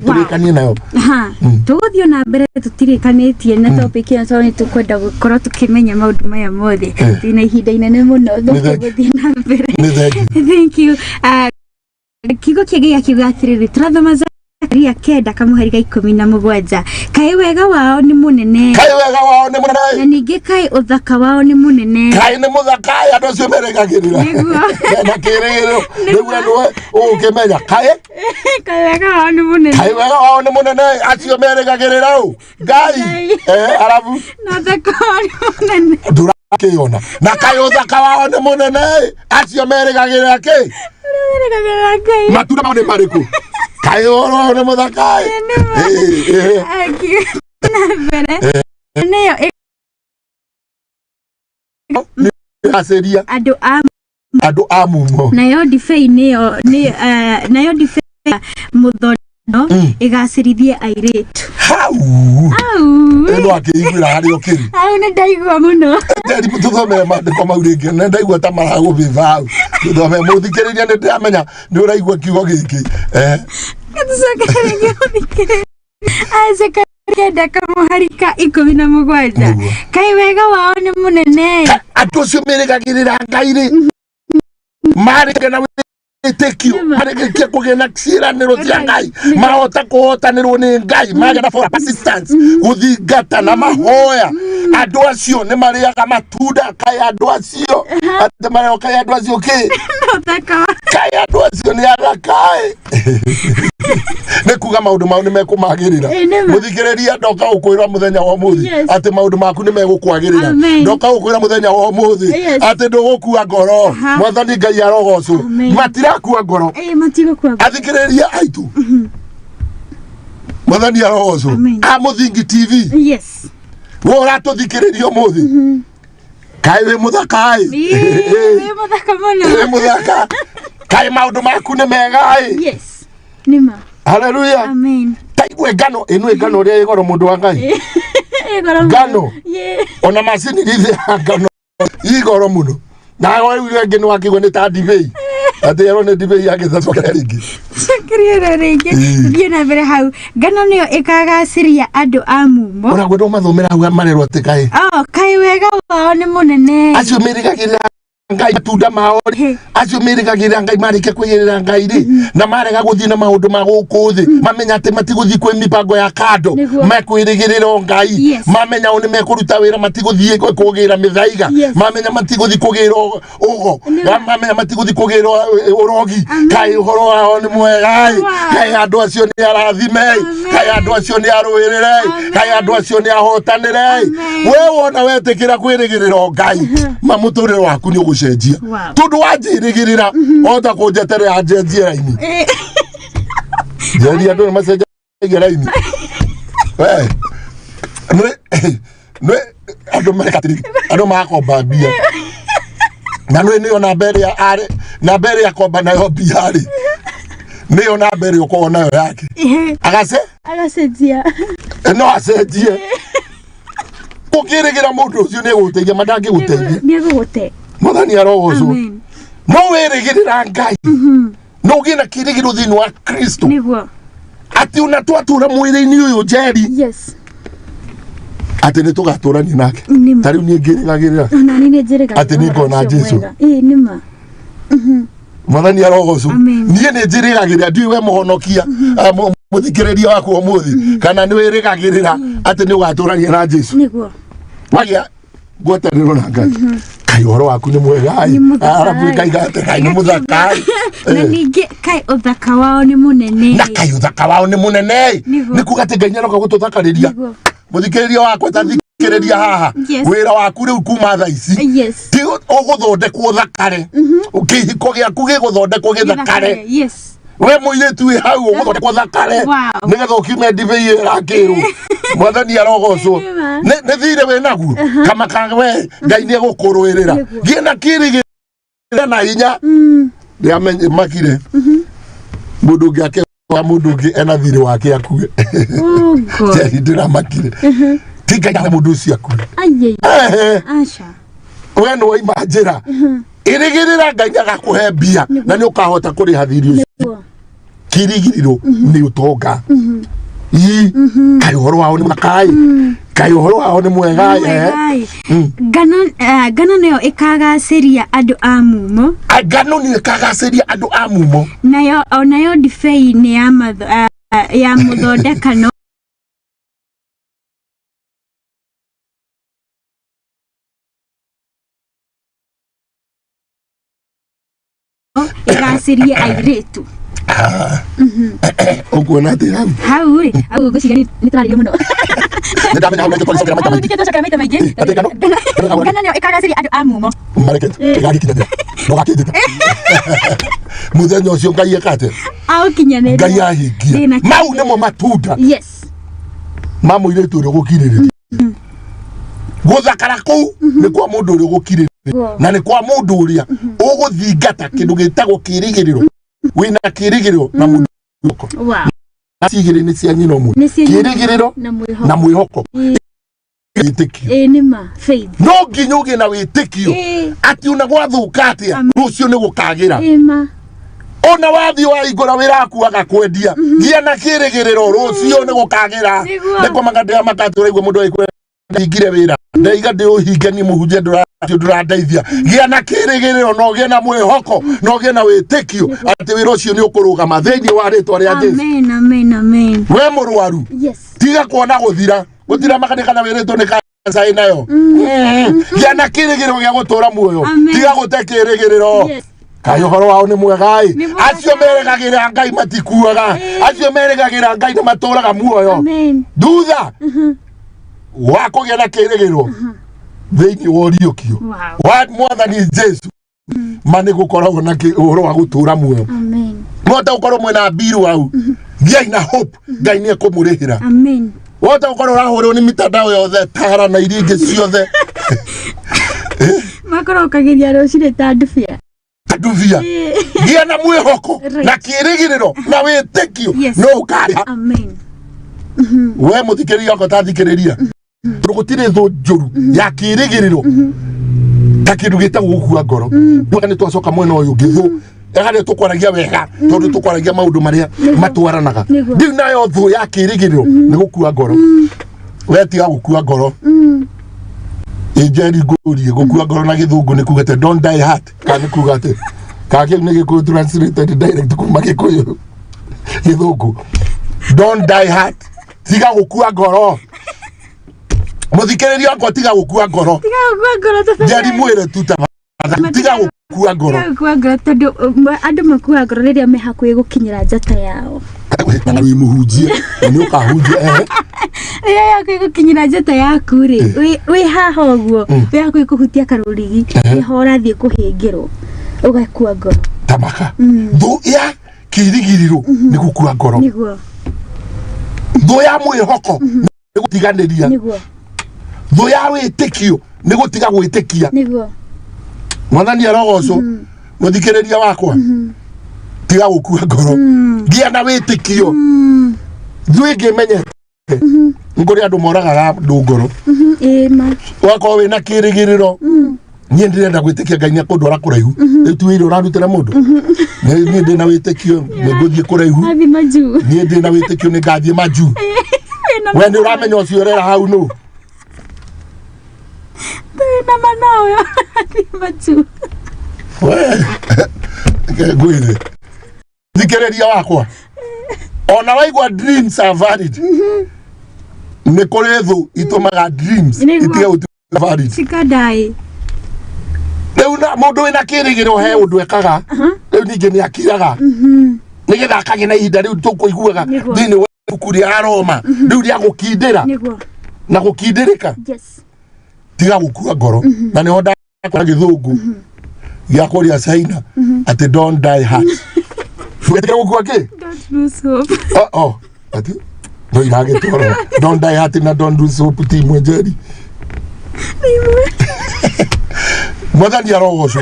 Tũrĩkanie nayo.
Ha, tũgũthiĩ na mbere tũtirĩkanĩtie na topic ĩno tondũ nĩ tũkwenda gũkorwo tũkĩmenya maũndũ maya mothe. Twĩna ihinda inene mũno.
Nĩ thank you.
Tũgũthiĩ na mbere.
Nĩ thank you.
Thank you. Ah, kiugo kĩngĩ gĩakiuga atĩrĩrĩ, tũrathoma Zakaria 9 kamũhari ga 17, kaĩ wega wao nĩ mũnene,
Kaĩ wega wao nĩ
na
mũnene,
ningĩ kaĩ ũthaka wao nĩ mũnene.
Kaĩ nĩ mũthaka andũ acio merĩgagĩrĩra
Nĩguo.
na kĩrĩgĩrĩro nĩguo andũ ũgũkĩmenya kaĩ
Kaĩ wega wao nĩ mũnene,
kaĩ wega wao nĩ mũnene acio merĩgagĩrĩra ũ Ngai.
Ngai.
Arabu
na ũthaka wao nĩ mũnene.
Ndũrakĩona na kaĩ ũthaka wao nĩ mũnene acio merĩgagĩrĩra kĩ?
Merĩgagĩrĩra Ngai.
Matunda mao nĩ marĩkũ? Kaĩ ũhoro wao nĩ mũthaka?
Nĩ ma. Akiuga na mbere nĩyo
Nĩ
andũ a
andũ a mumo.
Nayo ndibei nĩyo nĩ nayo ndibei ya mũthondo ĩgacĩrithie airĩtu.
Hau.
Au.
Ĩno akĩiguĩra harĩa ũkĩrĩ.
Au, nĩ ndaigua mũno.
Njeri, tũthomere maandĩko mau rĩngĩ, nĩ ndaigua ta maragũbĩba hau. Tũthomere mũthikĩrĩria, nĩ ndĩramenya nĩ ũraigua kiugo gĩkĩ.
Tũcoke rĩngĩ mũthikĩrĩria. Zekaria 9 kamũhari ka 17.
Nĩguo.
Kaĩ wega wao nĩ mũnene,
Andũ acio merĩgagĩrĩra Ngai rĩ, marĩ na wĩtĩkio, marĩkĩtie kũgĩa na ciĩranĩro cia Ngai, mahota kũhotanĩrwo nĩ Ngai, magĩa na for persistence gũthingata na mahoya, andũ acio nĩ marĩaga matunda. Kaĩ andũ acio atĩ marĩo, kaĩ andũ acio kĩ?
Na ũthaka wa
Kaĩ andũ acio nĩ athakaĩ, nĩ kuga maũndũ mao nĩ mekũmagĩrĩra.
Ĩ, nĩ ma.
Mũthikĩrĩria, ndoka gũkwĩra mũthenya wa ũmũthĩ atĩ maũndũ maku nĩ megũkwagĩrĩra.
Amen.
Ndoka gũkwĩra mũthenya wa ũmũthĩ atĩ ndũgũkua ngoro. Mwathani Ngai arogocwo.
Amen.
Matirakua ngoro.
Ĩ, matigũkua.
Athikĩrĩria aitũ, mwathani arogocwo.
Amen.
A Mũthingi TV, we ũratũthikĩrĩria ũmũthĩ, kaĩ wĩ mũthaka-ĩ.
Ĩ, wĩ mũthaka mũno.
Wĩ mũthaka, kaĩ maũndũ maku nĩ mega-ĩ.
Yes, nĩ ma.
Haleluya.
Amen.
Taigue ngano ĩno, ĩ ngano ũrĩa ĩ goro, mũndũ wa Ngai.
Ĩ goro mũno.
Ngano.
Ĩ.
Ona macini ithĩa ngano i goro mũno, na rĩu rĩngĩ nĩ wakĩgua nĩ ta ndibei, atĩ erwo nĩ ndibei agĩthacokera rĩngĩ.
Cokeria rĩngĩ. Thiĩ na mbere hau, ngano nĩyo ĩkagacĩria andũ a mumo.
Ona ngwenda ũmathomera hau marerwo atĩ kaĩ
Oh, kaĩ wega wao nĩ mũnene,
acio merĩgagĩrĩra Ngai matunda mao rĩ, acio merĩgagĩrĩra Ngai marĩkia kwĩgĩrĩra Ngai rĩ, na marega gũthiĩ na maũndũ ma gũkũ thĩ, mamenya atĩ matigũthiĩ kwĩ mibango ya kando, mekwĩrĩgĩrĩra o Ngai. Mamenya o nĩ mekũruta wĩra, matigũthiĩ kũgĩra mĩthaiga. Mamenya matigũthiĩ kũgĩra ũgo. Mamenya matigũthiĩ kũgĩra ũrogi. Kaĩ ũhoro wao nĩ mwega ĩ. Kaĩ andũ acio nĩ arathime ĩ. Kaĩ andũ acio nĩ arũĩrĩre ĩ. Kaĩ andũ acio nĩ ahotanĩre ĩ. We wona wetĩkĩra kwĩrĩgĩrĩra o Ngai, ma mũtũrĩre waku nĩ ũgũcenjia, tondũ wanjĩrĩgĩrĩra wahota kũnjeterera njenjie raini. Njeri, andũ nĩ macenjagia raini. We nĩ nĩ andũ mareka atĩrĩrĩ, andũ magakomba mbia, na nĩ nĩyo namba ĩrĩa arĩ, namba ĩrĩa akomba nayo mbia rĩ, nĩyo namba ĩrĩa ũkoragwo nayo yake. Agace
Agacenjia.
No acenjie. Ũngĩrĩgĩra mũndũ ũcio nĩ egũgũteithia, ma ndangĩgũteithia.
Nĩ egũgũte.
Mwathani arogocwo.
Amen.
No wĩrĩgĩrĩra Ngai no ũgĩe na kĩrĩgĩrĩro thĩinĩ wa Kristo, atĩ ona twatũra mwĩrĩ-inĩ ũyũ, Njeri, atĩ nĩ tũgatũrania nake.
Nĩ ma.
Ta rĩu niĩ ngĩrĩgagĩrĩra
Ona niĩ nĩ njĩrĩgagĩrĩra
Atĩ nĩ ngona
ũhoro ũcio
Jesũ.
mwega. Ĩ, nĩ ma.
Mwathani arogocwo.
Amen.
Niĩ nĩ njĩrĩgagĩrĩra, ndiũĩ we mũhonokia, mũthikĩrĩria waku ũmũthĩ, kana nĩ wĩrĩgagĩrĩra atĩ nĩ ũgatũrania na Jesu.
Nĩguo.
Wagĩa ngwatanĩro na Ngai, kaĩ ũhoro waku nĩ mwega
Nĩ
ĩ.
mũthaka
Arabu
ĩ.
ĩkaiga atĩ kaĩ nĩ mũthaka ĩ.
Na ningĩ kaĩ ũthaka wao nĩ mũnene.
Na kaĩ ũthaka wao nĩ mũnene ĩ.
Nĩguo.
Nĩ kuga atĩ Ngai nĩaroka gũtũthakarĩria.
Nĩguo.
Mũthikĩrĩria wakwa, ta thikĩrĩria haha. Wĩra waku rĩu kuma thaa ici ti ũgũthondekwo ũthakare, kĩhiko gĩaku gĩgũthondekwo gĩthakare. We mũirĩtu wĩ hau, ũgũthondekwo thakare nĩgetha ũkiume ndibei ĩyo ĩrakĩrwo. Mwathani arogocwo.
Nĩma.
Nĩ thirĩ wĩ naguo kama ka we Ngai nĩ egũkũrũĩrĩra. Gĩe na kĩrĩgĩrĩra na hinya. Ndĩamenye makire mũndũ ũngĩ ake wa mũndũ ũngĩ ena thirĩ wake akue.
Oh God.
Njeri, ndĩramakire ti Ngai na mũndũ ũcio akue.
Ai,
Ehe.
aca.
We nĩ waima njĩra, ĩrĩgĩrĩra Ngai nĩ agakũhe mbia na nĩ ũkahota kũrĩha thirĩ ũcio. Kĩrĩgĩrĩro nĩ ũtonga. Ii, kaĩ ũhoro wao nĩ mũthaka ĩ, kaĩ ũhoro wao nĩ mwega ĩ, eh.
Mwega-ĩ. Ngano ngano nĩyo ĩkagacĩria andũ a mumo.
Ah, ngano nĩ ĩkagacĩria andũ a mumo.
Nayo onayo ndibei nĩ ya ya mũthondekano ĩgacĩrie airĩtu.
Ũkuona atĩ hau
Hau rĩ, hau ngwĩciria nĩ tũrarĩria mũno.
Nĩ ndamenya hau nĩkĩo twagĩcokera maita maingĩ.
Nĩkĩo twacokera maita maingĩ.
Atĩ ngano
Ngano nĩyo ĩkagacĩria andũ a mumo.
Marekete ĩgagĩkinyanĩra ndũgakĩnjĩta mũthenya ũcio Ngai eka atĩa?
Aũkinyanĩria.
Ngai ahingia.
Ndĩna
Mau nĩmo matunda ma mũirĩtu ũrĩa ũgũkirĩrĩria. Gũthakara kũu nĩ kwa mũndũ ũrĩa ũgũkirĩrĩria na nĩ kwa mũndũ ũrĩa ũgũthingata kĩndũ gĩtagwo kĩrĩgĩrĩro, wĩna kĩrĩgĩrĩro na mũndũ na cigĩrĩ nĩ cia nyina ũmwe.
Nĩ cia nyina.
Kĩrĩgĩrĩro
Na mwĩhoko.
Na mwĩhoko, wĩtĩkio.
Ĩĩ, nĩ ma, faith.
No nginya ũgĩe na wĩtĩkio atĩ ona gwathũka atĩa, rũciũ nĩ gũkagĩra.
Ĩĩ ma.
Ona wathiĩ wahingũra wĩra waku agakwendia, gĩa na kĩrĩgĩrĩro rũciũ nĩ gũkagĩra.
Nĩguo.
Nĩ kũmaka ndĩramaka tũraigua mũndũ agĩkwĩra ndingire wĩra ndaiga ndĩũhinge niĩ mũhunjia ndũrandeithia. Gĩa na kĩrĩgĩrĩro na ũgĩe na mwĩhoko na ũgĩe na wĩtĩkio atĩ wĩra ũcio nĩ ũkũrũgama thĩinĩ wa rĩtwa rĩa Jesu.
Amen, amen, amen.
We mũrwaru, tiga kuona gũthira gũthira makane kana wĩrĩtwo nĩ kanca ĩnayo. Gĩa na kĩrĩgĩrĩro gĩa gũtũra muoyo.
Amen.
Tiga gũte kĩrĩgĩrĩro. Kaĩ ũhoro wao nĩ mwega ĩ.
Nĩ mwega.
Acio merĩgagĩrĩra Ngai matikuaga. Acio merĩgagĩrĩra Ngai nĩ matũraga muoyo.
Amen.
Thutha wa kũgĩa na kĩrĩgĩrĩro thĩinĩ wa ũriũkio wa Mwathani Jesu, ma nĩ gũkoragwo na ũhoro wa gũtũra muoyo.
Amen.
Mwahota gũkorwo mwĩna mbiru hau, gĩai na hope, Ngai nĩ ekũmũrĩhĩra.
Amen.
Wahota gũkorwo ũrahũrwo nĩ mitandao yothe, tara na iria ingĩ ciothe.
Makorokagĩria rũcinĩ ta ndubia.
Nduvia. Gĩa na mwĩhoko na kĩrĩgĩrĩro na wĩtĩkio no ũkarĩha.
Amen.
We mũthikĩrĩria wakwa, ta thikĩrĩria, tondũ gũtirĩ thũ njũru ya kĩrĩgĩrĩro ta kĩndũ gĩtagwo gũkua ngoro. Nĩ nĩ twacoka mwena ũyũ ũngĩ, thũ ega tũkwaragia wega tondũ tũkwaragia maũndũ marĩa matwaranaga. Rĩu nayo thũ ya kĩrĩgĩrĩro nĩ gũkua ngoro. We tiga gũkua ngoro. Ĩnjeri, ngũrie, gũkua ngoro na Gĩthũngũ nĩ kuga atĩ don't die heart, kana nĩ kuga atĩ kana kĩu nĩ Gĩkũyũ translated direct kuma Gĩkũyũ Gĩthũngũ? Don't die heart, tiga gũkua ngoro. Mũthikĩrĩria wakwa, tiga gũkua ngoro.
Tiga gũkua ngoro tafadhali.
Njeri, mwĩre tu tafadhali, tiga gũkua ngoro.
Tiga gũkua ngoro tondũ andũ makuaga ngoro rĩrĩa me hakuhĩ gũkinyĩra njata yao.
Na wĩ mũhunjie na nĩ ũkahunjia, ehe.
Rĩrĩa wĩ hakuhĩ gũkinyĩra njata yaku rĩ, wĩ haha ũguo, wĩ hakuhĩ kũhutia karũrigi, nĩho ũrathiĩ kũhĩngĩrwo ũgakua ngoro.
Tamaka, thũ ya kĩrigiriro nĩ gũkua ngoro. Thũ ya mwĩhoko nĩ gũtiganĩria. Thũ ya wĩtĩkio nĩ gũtiga gwĩtĩkia. Mwathani arogocwo. Mũthikĩrĩria wakwa, tiga gũkua ngoro, gĩa na wĩtĩkio. Thũ ĩngĩ menyete nĩ kũrĩ andũ moragaga andũ ngoro.
Ĩĩ ma.
Wakorwo wĩna kĩrĩgĩrĩro, niĩ ndĩrenda gwĩtĩkia Ngai nĩ akũndwara kũraihu, rĩu ti wĩira ũrarutĩra mũndũ. Niĩ ndĩna wĩtĩkio nĩ ngũthiĩ kũraihu.
Athiĩ majuu.
Niĩ ndĩna wĩtĩkio nĩ ngathiĩ majuu. We nĩ ũramenya ũcio ũrera hau nũ?
Wĩna manawe athiĩ majuu.
We. Ngwĩre thikĩrĩria wakwa, ona waigua dreams are valid, nĩ kũrĩ thũ itũmaga dreams itige gũtuĩka valid.
Cikadai.
Rĩu na mũndũ wĩna kĩrĩgĩrĩro he ũndũ ekaga. Rĩu ningĩ nĩ akiraga nĩgetha akagĩa na ihinda rĩu tũkũiguaga thĩinĩ wa ibuku rĩa Roma rĩu rĩa gũkindĩra na gũkindĩrĩka. Tiga gũkua ngoro, na nĩho ndakora gĩthũngũ gĩa kũrĩa China atĩ "Don't die heart". Wetĩkĩra gũkua kĩ?
Don't lose hope.
Oh, oh. Ati no iragĩtwara "Don't die heart" na "Don't lose hope" ti imwe, Njeri. Mwathani arogocwo.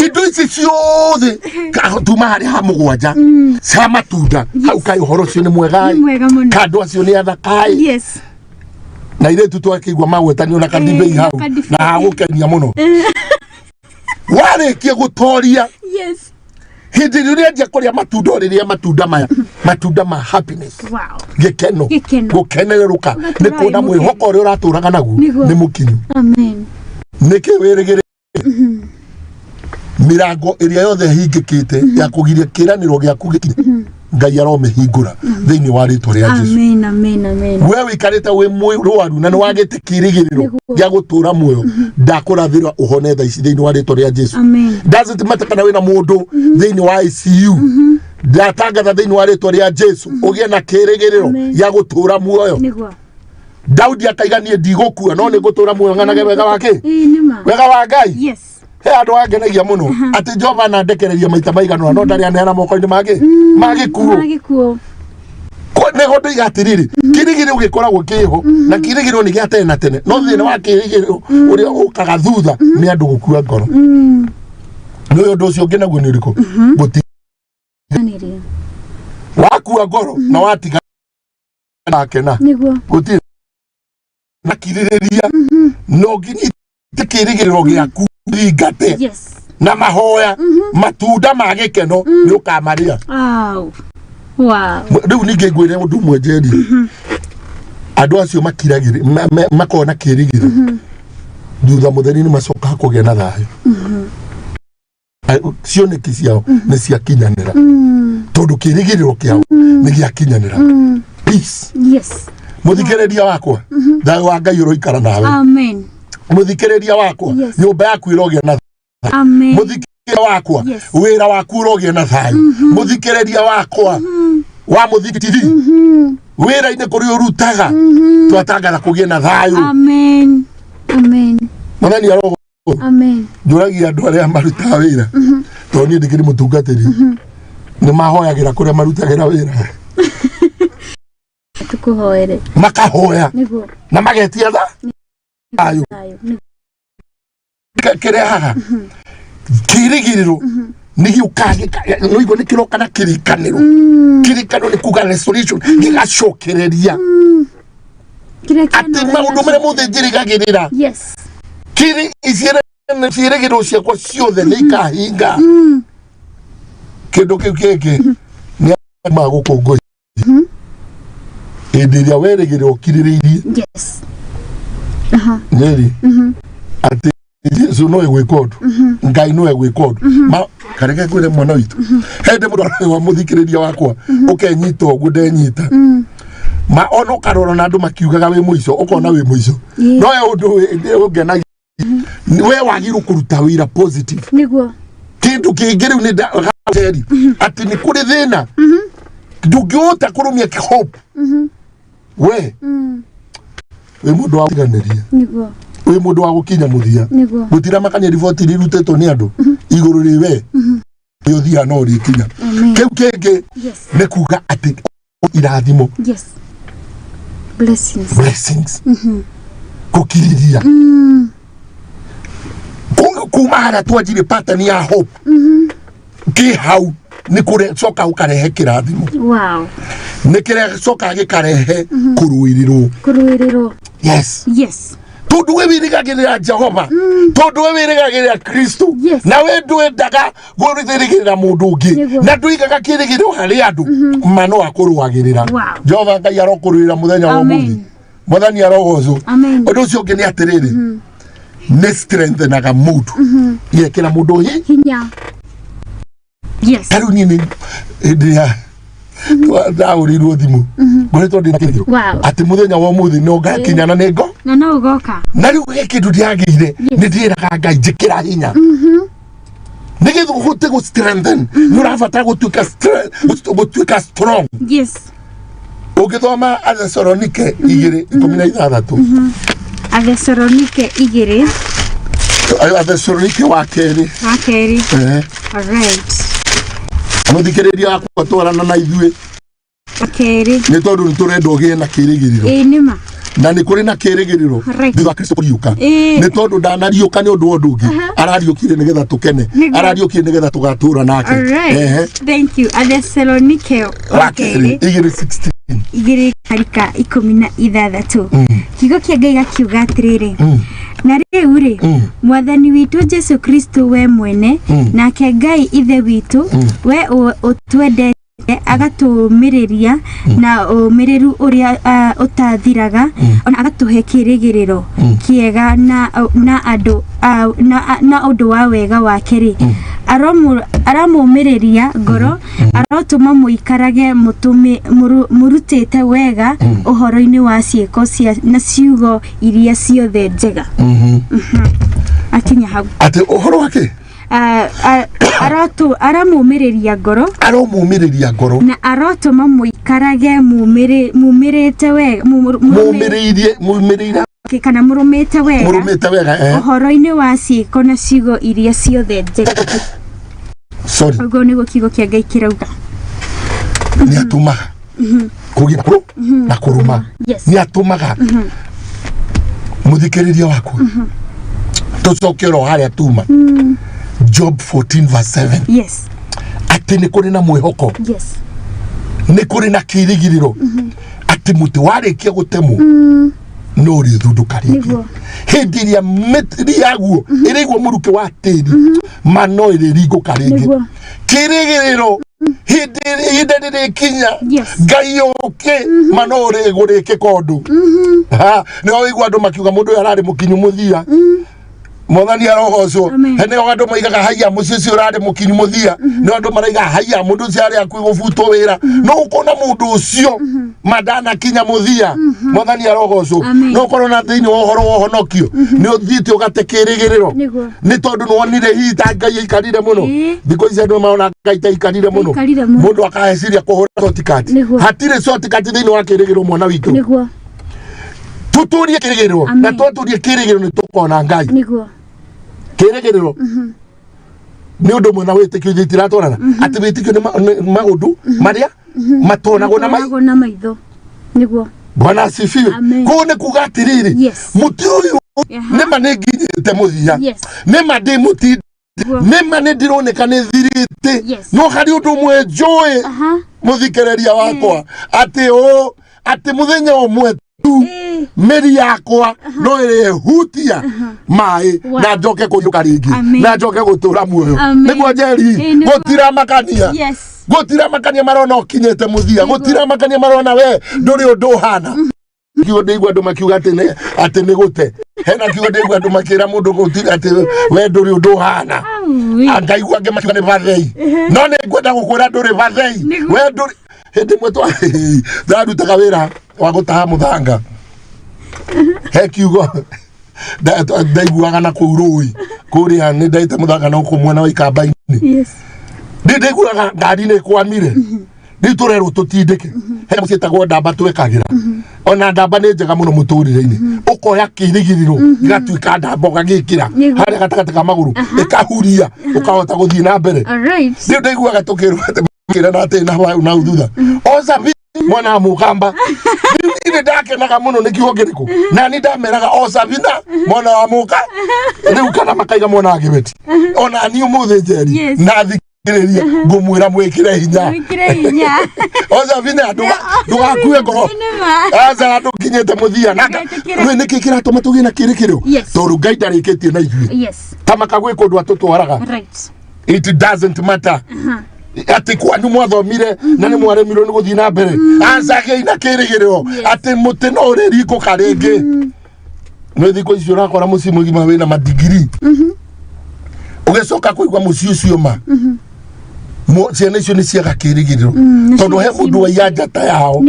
Indo ici ciothe tuma harĩ ha mũgwanja cia matunda hau, kaĩ ũhoro ũcio nĩ mwega?
Nĩ mwega mũno.
Ka andũ acio nĩ athakaĩ? Na irĩtu twakĩigua magwetanio na kadibei hau
na kadibei.
Na hagũkenia mũno warĩkia gũtoria. Hĩndĩ ĩrĩa ũrĩanjia kũrĩa matunda, ũrĩrĩa matunda maya, matunda ma happiness, gĩkeno,
Gĩkeno.
gũkenerũka
Ũgatũra
nĩ kuona
wĩ mũkenu.
Mwĩhoko ũrĩa ũratũraga naguo nĩ mũkinyu.
Amen.
Nĩkĩ wĩrĩgĩrĩire mĩrango ĩrĩa yothe ĩhingĩkĩte ya kũgiria kĩranĩro gĩaku gĩkinye, Ngai aromĩhingũra thĩinĩ wa rĩtwa rĩa Jesu.
Amen, amen, amen.
We wĩikarĩte wĩ mũrwaru na nĩ wagĩte kĩrĩgĩrĩro gĩa gũtũra muoyo, ndakũrathĩra ũhone thaa ici thĩinĩ wa rĩtwa rĩa Jesu.
Amen.
Doesn't matter kana wĩna mũndũ thĩinĩ wa ICU, ndatangatha thĩinĩ wa rĩtwa rĩa Jesu ũgĩe na kĩrĩgĩrĩro
Amen.
gĩa gũtũra muoyo. Daudi akaiga, "Niĩ ndigũkua, no nĩ ngũtũra muoyo ng'anage wega wa kĩ?"
Ĩĩ, nĩ ma.
Wega wa Ngai. He andũ angenagia mũno atĩ Jehova anandekereria maita maigana ũna, no ndarĩ aneana moko-inĩ mangĩ ma gĩkuũ.
Ma gĩkuũ.
Nĩho ndoiga atĩrĩrĩ, kĩrĩgĩrĩro gĩkoragwo kĩho na kĩrĩgĩrĩro nĩ gĩa tene na tene, no thĩna wa kĩrĩgĩrĩro ũrĩa ũkaga thutha nĩ andũ gũkua ngoro. Nĩ ũyũ ũndũ ũcio ũngĩ naguo nĩ ũrĩkũ?
Gũtiganĩria.
Wakua ngoro na watiga nakena, gũtirĩ na kirĩrĩria, no nginyite kĩrĩgĩrĩro gĩaku ringate na mahoya, matunda ma gĩkeno nĩ ũkamarĩa. Rĩu ningĩ ngwĩre ũndũ ũmwe, Njeri. Andũ acio makiragĩrĩ makoragwo na kĩrĩgĩrĩro, thutha mũtheri nĩ macokaga kũgĩa na thayũ. Cioneki ciao nĩ ciakinyanĩra tondũ kĩrĩgĩrĩro kĩao nĩ gĩakinyanĩra. Peace. Mũthikĩrĩria wakwa, thayũ wa Ngai ũroikara nawe.
Amen.
Mũthikĩrĩria wakwa, nyũmba yaku ĩrogĩa na
Amen.
Mũthikĩrĩria wakwa, wĩra waku ũrogĩa na thayũ. Mũthikĩrĩria wakwa wa Mũthiki TV, wĩra-inĩ kũrĩa ũrutaga, twatangatha kũgĩe na thayũ.
Amen. Amen.
Mwathani arogo.
Amen.
Njũragia andũ arĩa marutaga wĩra, tondũ niĩ ndĩkĩrĩ mũtungatĩri, nĩ mahoyagĩra kũrĩa marutagĩra wĩra?
Tũkũhoere.
Makahoya na magetia tha thayũ.
Thayũ. Nĩguo.
Kĩrehaga kĩrĩgĩrĩro nĩ gĩũkaga, nĩigua nĩ kĩroka na kĩrĩkanĩro. Kĩrĩkanĩro nĩ kuga restoration, gĩgacokereria
Kĩrĩa
atĩ
kĩanora
maũndũ marĩa mothe njĩrĩgagĩrĩra, kĩrĩ ciĩrĩgĩrĩro ciakwa ciothe nĩ ikahinga. Kĩndũ kĩu kĩngĩ nĩ magũkũngũi hĩndĩ ĩrĩa werĩgĩrĩra ũkirĩrĩirie. Njeri, atĩ Jesu no egwĩka ũndũ, Ngai no egwĩka ũndũ. Ma kareke ngwĩre, mwana witũ, hĩndĩ mũndũ wa mũthikĩrĩria wakwa ũkenyita ũguo ndenyita ma ona ũkarora na andũ makiugaga wĩ mũico, ũkona wĩ mũico. No he ũndũ ũngenagia, we wagĩrĩirwo kũruta wĩra positive. Kĩndũ kĩngĩ rĩu nĩ ndageri atĩ nĩ kũrĩ thĩna, ndũngĩhota kũrũmia hope. We wĩ mũndũ wa gũtiganĩria, wĩ mũndũ wa gũkinya mũthia. Gũtiramakania riboti iria irutĩtwo nĩ andũ igũrũ rĩ we nĩ ũthiaga no ũrĩkinya.
Amen.
Kĩu kĩngĩ nĩ kuga atĩ irathimo,
Blessings.
Blessings, gũkirithia kuma harĩa twanjirie pattern ya hope kĩ hau nĩ kũrecoka gũkarehe kĩrathimo. Nĩ kĩrecoka gĩkarehe kũrũĩrĩrwo.
Kũrũĩrĩrwo.
Tondũ we wĩrĩgagĩrĩra Jehova, tondũ we wĩrĩgagĩrĩra Kristo, na we ndwendaga gwĩrĩgĩrĩra mũndũ ũngĩ, na ndũigaga kĩrĩgĩrĩro harĩ andũ, ma no akũrũagĩrĩra. Jehova Ngai arokũrũĩra mũthenya wa
Amen.
ũmũthĩ. Mwathani arogocwo.
Amen.
Ũndũ ũcio ũngĩ nĩ atĩrĩrĩ, Nĩ strengthenaga mũndũ, yekĩra mũndũ hi
Hinya, yes.
Ta rĩu niĩ nĩ hĩndĩ ĩrĩa ndahũrĩirwo thimũ, ngoretwo ndĩ na kĩrĩgĩrĩro atĩ mũthenya wa ũmũthĩ no ngakinya na nĩ ngo
Na no ũgoka.
Na rĩu he kĩndũ ndĩragĩire, nĩ ndĩraga Ngai njĩkĩra hinya nĩgetha ũhote gũ strengthen, nĩ ũrabatara gũtuĩka strong. Ũngĩthoma Athesalonike 2:16.
Athesalonike 2.
Athesalonike wa kerĩ.
Wa kerĩ. Alright.
Mũthikĩrĩria wakwa, twarana na ithuĩ.
Wa kerĩ.
Nĩ tondũ nĩ tũrenda ũgĩe na kĩrĩgĩrĩro.
Ĩĩ, nĩma.
Na nĩ kũrĩ na kĩrĩgĩrĩro thutha wa Kristo kũriũka, nĩ tondũ ndanariũka nĩ ũndũ wa ũndũ ũngĩ, arariũkire nĩgetha tũkene. Arariũkire nĩgetha tũgatũra nake.
Alright. Thank you. Athesalonike
wa
wa
kerĩ
kerĩ
2:16.
2 karika 16. Kiugo kĩa Ngai gakiuga atĩrĩrĩ, na rĩu rĩ, Mwathani witũ Jesu Kristo we mwene, nake Ngai Ithe witũ, we ũtwendete agatũũmĩrĩria na ũmĩrĩru ũrĩa ũtathiraga, ona agatũhe kĩĩrĩgĩrĩro kĩega na andũ na ũndũ wa wega wake rĩ, aramũmĩrĩria ngoro, arotũma mũikarage mũrutĩte wega ũhoro-inĩ wa ciĩko cia na ciugo iria ciothe njega. Akinya hau.
Atĩ ũhoro wake.
Aramũmĩrĩria ngoro.
Aromũmĩrĩria ngoro.
Na arotũma mũikarage mumĩrĩte wega
mũmĩrĩirie, mũmĩrĩire.
Kana mũrũmĩte wega.
Mũrũmĩte wega.
Ũhoro-inĩ wa ciĩko na ciugo iria ciothe njega.
Sorry.
Ũguo nĩguo kiugo kĩa Ngai kĩrauga.
Nĩ atũmaga kũgĩa kũrũ na kũrũma. Nĩ atũmaga mũthikĩrĩria wakwa tũcoke oro harĩa tuma, Job 14 verse 7, atĩ nĩ kũrĩ na mwĩhoko, nĩ kũrĩ na kĩrĩgĩrĩro atĩ mũtĩ warĩkia gũtemwo no ũrĩthundũka rĩngĩ. Hĩndĩ ĩrĩa mĩtĩ yaguo ĩrĩigua mũrukĩ wa tĩri, ma no ĩrĩringũka rĩngĩ. Kĩrĩgĩrĩro, hĩndĩ ihinda rĩrĩkinya, Ngai ũke, ma no ũrĩgũrĩkĩka ũndũ. Ha, nĩho wĩigua andũ makiuga mũndũ ũyũ ararĩ mũkinyu mũthia. Mwathani arogocwo.
Amen.
He nĩho andũ moigaga haiya, mũciĩ ũcio ũrarĩ mũkinyu mũthia. Nĩho andũ maraiga haiya, mũndũ ũcio arĩ hakuhĩ gũbutwo wĩra. No ũkona mũndũ ũcio mandanakinya mũthia. Mwathani arogocwo.
Amen.
No ũkorwo na thĩinĩ wa ũhoro wa ũhonokio nĩ ũthiĩte ũgate kĩrĩgĩrĩro, nĩ tondũ nĩ wonire hihi ta Ngai aikarire mũno. Thikũ ici andũ marona Ngai ta aikarire mũno.
Aikarire mũno.
Mũndũ akaheciria kũhũra shortcut. Hatirĩ shortcut thĩinĩ wa kĩrĩgĩrĩro, mwana witũ. Tũtũrie kĩrĩgĩrĩro.
Amen.
Na twatũrie kĩrĩgĩrĩro nĩ tũkona Ngai. Kĩrĩgĩrĩro nĩ ũndũ ũmwe na wĩtĩkio, ithuĩ itiratwarana, atĩ wĩtĩkio nĩ maũndũ marĩa matonagwo na
Matonagwo na maitho, nĩguo.
Bwana asifiwe.
Amen.
Kũu nĩ kuga atĩrĩrĩ, mũtĩ ũyũ, nĩma nĩ nginyĩte mũthia, nĩma ndĩ mũtindi, nĩma nĩ ndironeka nĩ thirĩte, no harĩ ũndũ ũmwe njũĩ, mũthikĩrĩria wakwa, atĩ ũ atĩ mũthenya ũmwe tu mĩri yakwa no ĩrĩhutia maĩ na njoke kũriũka rĩngĩ, na njoke gũtũra muoyo.
Amen.
Nĩguo Njeri.
Ĩĩ, nĩguo.
Gũtiramakania, gũtiramakania marona ũkinyĩte mũthia, gũtiramakania marona we ndũrĩ ũndũ ũhana. Kiugo ndĩigua andũ makiuga atĩ nĩ gũte hena kiugo ndĩigua andũ makĩra mũndũ gũtirĩ atĩ we ndũrĩ ũndũ ũhana.
Aui.
Ngaigua angĩ makiuga nĩ bathei, no nĩ ngwenda gũkwĩra ndũrĩ bathei. We ndũrĩ. Hĩndĩ ĩmwe twarutaga wĩra wa gũtaha mũthanga, he kiugo ndaiguaga na kũu rũĩ kũrĩa nĩ ndaite mũthanga na gũkũ mwena wa Ikamba-inĩ. Ndĩ ndaiguaga ngari nĩ kwamire, rĩu tũrerwo tũtindĩke he nyamũ ciĩtagwo ndamba twekagĩra. Ona ndamba nĩ njega mũno mũtũrĩre-inĩ, ũkoya kĩrĩgĩrĩro gĩgatuĩka ndamba, ũgagĩkĩra harĩa gatagatĩ ka magũrũ, ĩkahuria, ũkahota gũthiĩ na mbere. Rĩu ndaiguaga tũkĩrwo atĩ makĩrana atĩ na hau na hau thutha ocabi mwana wa mũkamba. Rĩu niĩ nĩ ndakenaga mũno nĩ kiugo kĩrĩkũ, na nĩ ndameraga ocabina mwana wa mũka rĩu, kana makaiga mwana wa kĩbeti. Ona niĩ ũmũthĩ Njeri, na thikĩrĩria, ngũmwĩra mwĩkĩre hinya.
Mwĩkĩre hinya.
Ocabina, ndũgakue ngoro.
Nĩma.
Aca, ndũkinyĩte mũthia.
Ndũgetĩkĩre.
Rĩu nĩkĩ kĩratũma tũgĩe na kĩrĩkĩrĩro? Tondũ Ngai ndarĩkĩtie na ithuĩ. Ta maka gwĩ kũndũ atũtwaraga. It doesn't matter atĩ kwanyu mwathomire na nĩ mwaremirwo nĩ gũthiĩ na mbere. Aca, gĩai na kĩrĩgĩrĩro atĩ mũtĩ no ũrĩringũka rĩngĩ. Nĩ thikũ icio ũrakora mũciĩ mũgima wĩna madigiri, ũgĩcoka kũigua mũciĩ ũcio ma ciana icio nĩ ciaga kĩrĩgĩrĩro,
nĩ
tondũ he
ciaga
mũndũ waiya njata yao.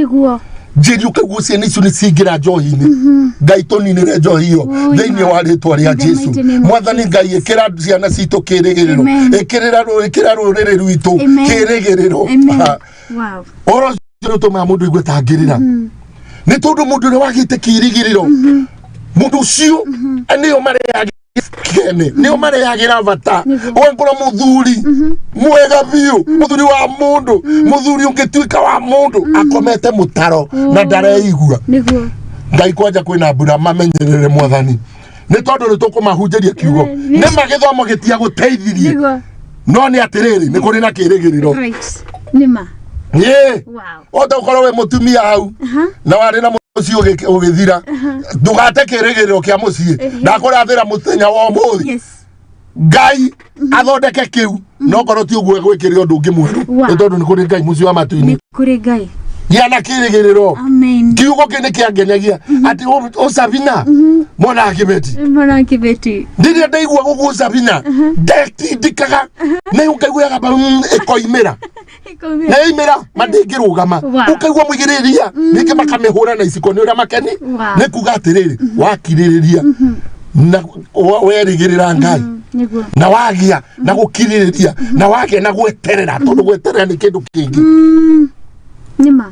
Njĩri ũkaigua ciana icio nĩ ciaingĩra njohi-inĩ. Ngai tũninĩre njohi ĩyo
Ui,
thĩinĩ
ma.
wa rĩtwa rĩa
In the
Jesu.
mighty name of
Mwathani Ngai, ĩkĩra ciana citũ kĩrĩgĩrĩro.
Amen.
Ĩkĩrĩra ĩkĩra rũrĩrĩ rwitũ
Amen.
kĩrĩgĩrĩro.
Amen.
Ha. Ũhoro ũcio nĩ ũtũmaga mũndũ aigue ta angĩrĩra, nĩ tondũ mũndũ ũrĩa wagĩte kĩrĩgĩrĩro, mũndũ ũcio nĩo marehagĩra kene, nĩo marehagĩra bata. Ũgakora mũthuri mwega biũ, mũthuri wa mũndũ, mũthuri ũngĩtuĩka wa mũndũ, akomete mũtaro na ndareigua. Ngai, kwanja kwĩna mbura, mamenyerere Mwathani, nĩ tondũ nĩ tũkũmahunjĩria kiugo. Nĩ ma gĩthomo gĩtia gũteithirie, no nĩ atĩrĩrĩ, nĩ kũrĩ na kĩrĩgĩrĩro.
Nĩ ma.
Ĩĩ. Ota ũkorwo wĩ mũtumia hau na warĩ na mũciĩ ũgĩthira, ndũgate kĩrĩgĩrĩro kĩa mũciĩ. Ndakũrathĩra mũthenya wa ũmũthĩ, Ngai athondeke kĩu, no korwo ti ũguo gwĩkĩre ũndũ ũngĩ mwerũ, nĩ tondũ nĩ kũrĩ Ngai mũciĩ wa matu-inĩ.
Nĩ kũrĩ Ngai.
Gĩa na kĩrĩgĩrĩro.
Amen.
Kiugo kĩ nĩ kĩangenagia atĩ ũsabina mwana wa kĩbeti.
Mwana wa kĩbeti.
Rĩrĩa ndaigua gũguo Sabina ndetindĩkaga na ũkaiguaga ĩkoimĩra na yaimĩra mandĩngĩrũgama. Ũkaigua mũigĩrĩria ningĩ makamĩhũra na iciko nĩ ũrĩa makeni. Nĩ kuga atĩrĩrĩ, wakirĩrĩria na werĩgĩrĩra Ngai na wagĩa na gũkirĩrĩria na wagĩa na gweterera, tondũ gweterera nĩ kĩndũ kĩngĩ.
Nĩ ma.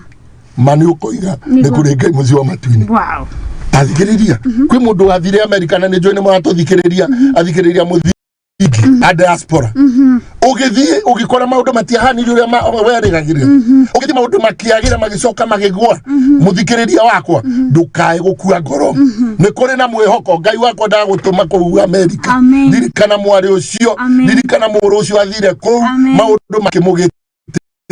Ma nĩ ũkoiga nĩ kũrĩ Ngai mũciĩ wa matu-inĩ. Tathikĩrĩria, kwĩ mũndũ wathire Amerika na nĩ njũĩ nĩ mũratũthikĩrĩria, athikĩrĩria mũthingi a diaspora. Ũgĩthiĩ ũgĩkora maũndũ matiahanire ũrĩa werĩgagĩrĩra, ũgĩthiĩ maũndũ makĩagĩra, magĩcoka magĩgũa. Mũthikĩrĩria wakwa, ndũkae gũkua ngoro, nĩ kũrĩ na mwĩhoko. Ngai wakwa ndagũtũma kũu Amerika.
Amen.
Ririkana mwarĩ ũcio.
Amen.
Ririkana mũrũ ũcio athire kũu.
Amen.
Maũndũ makĩmũgĩ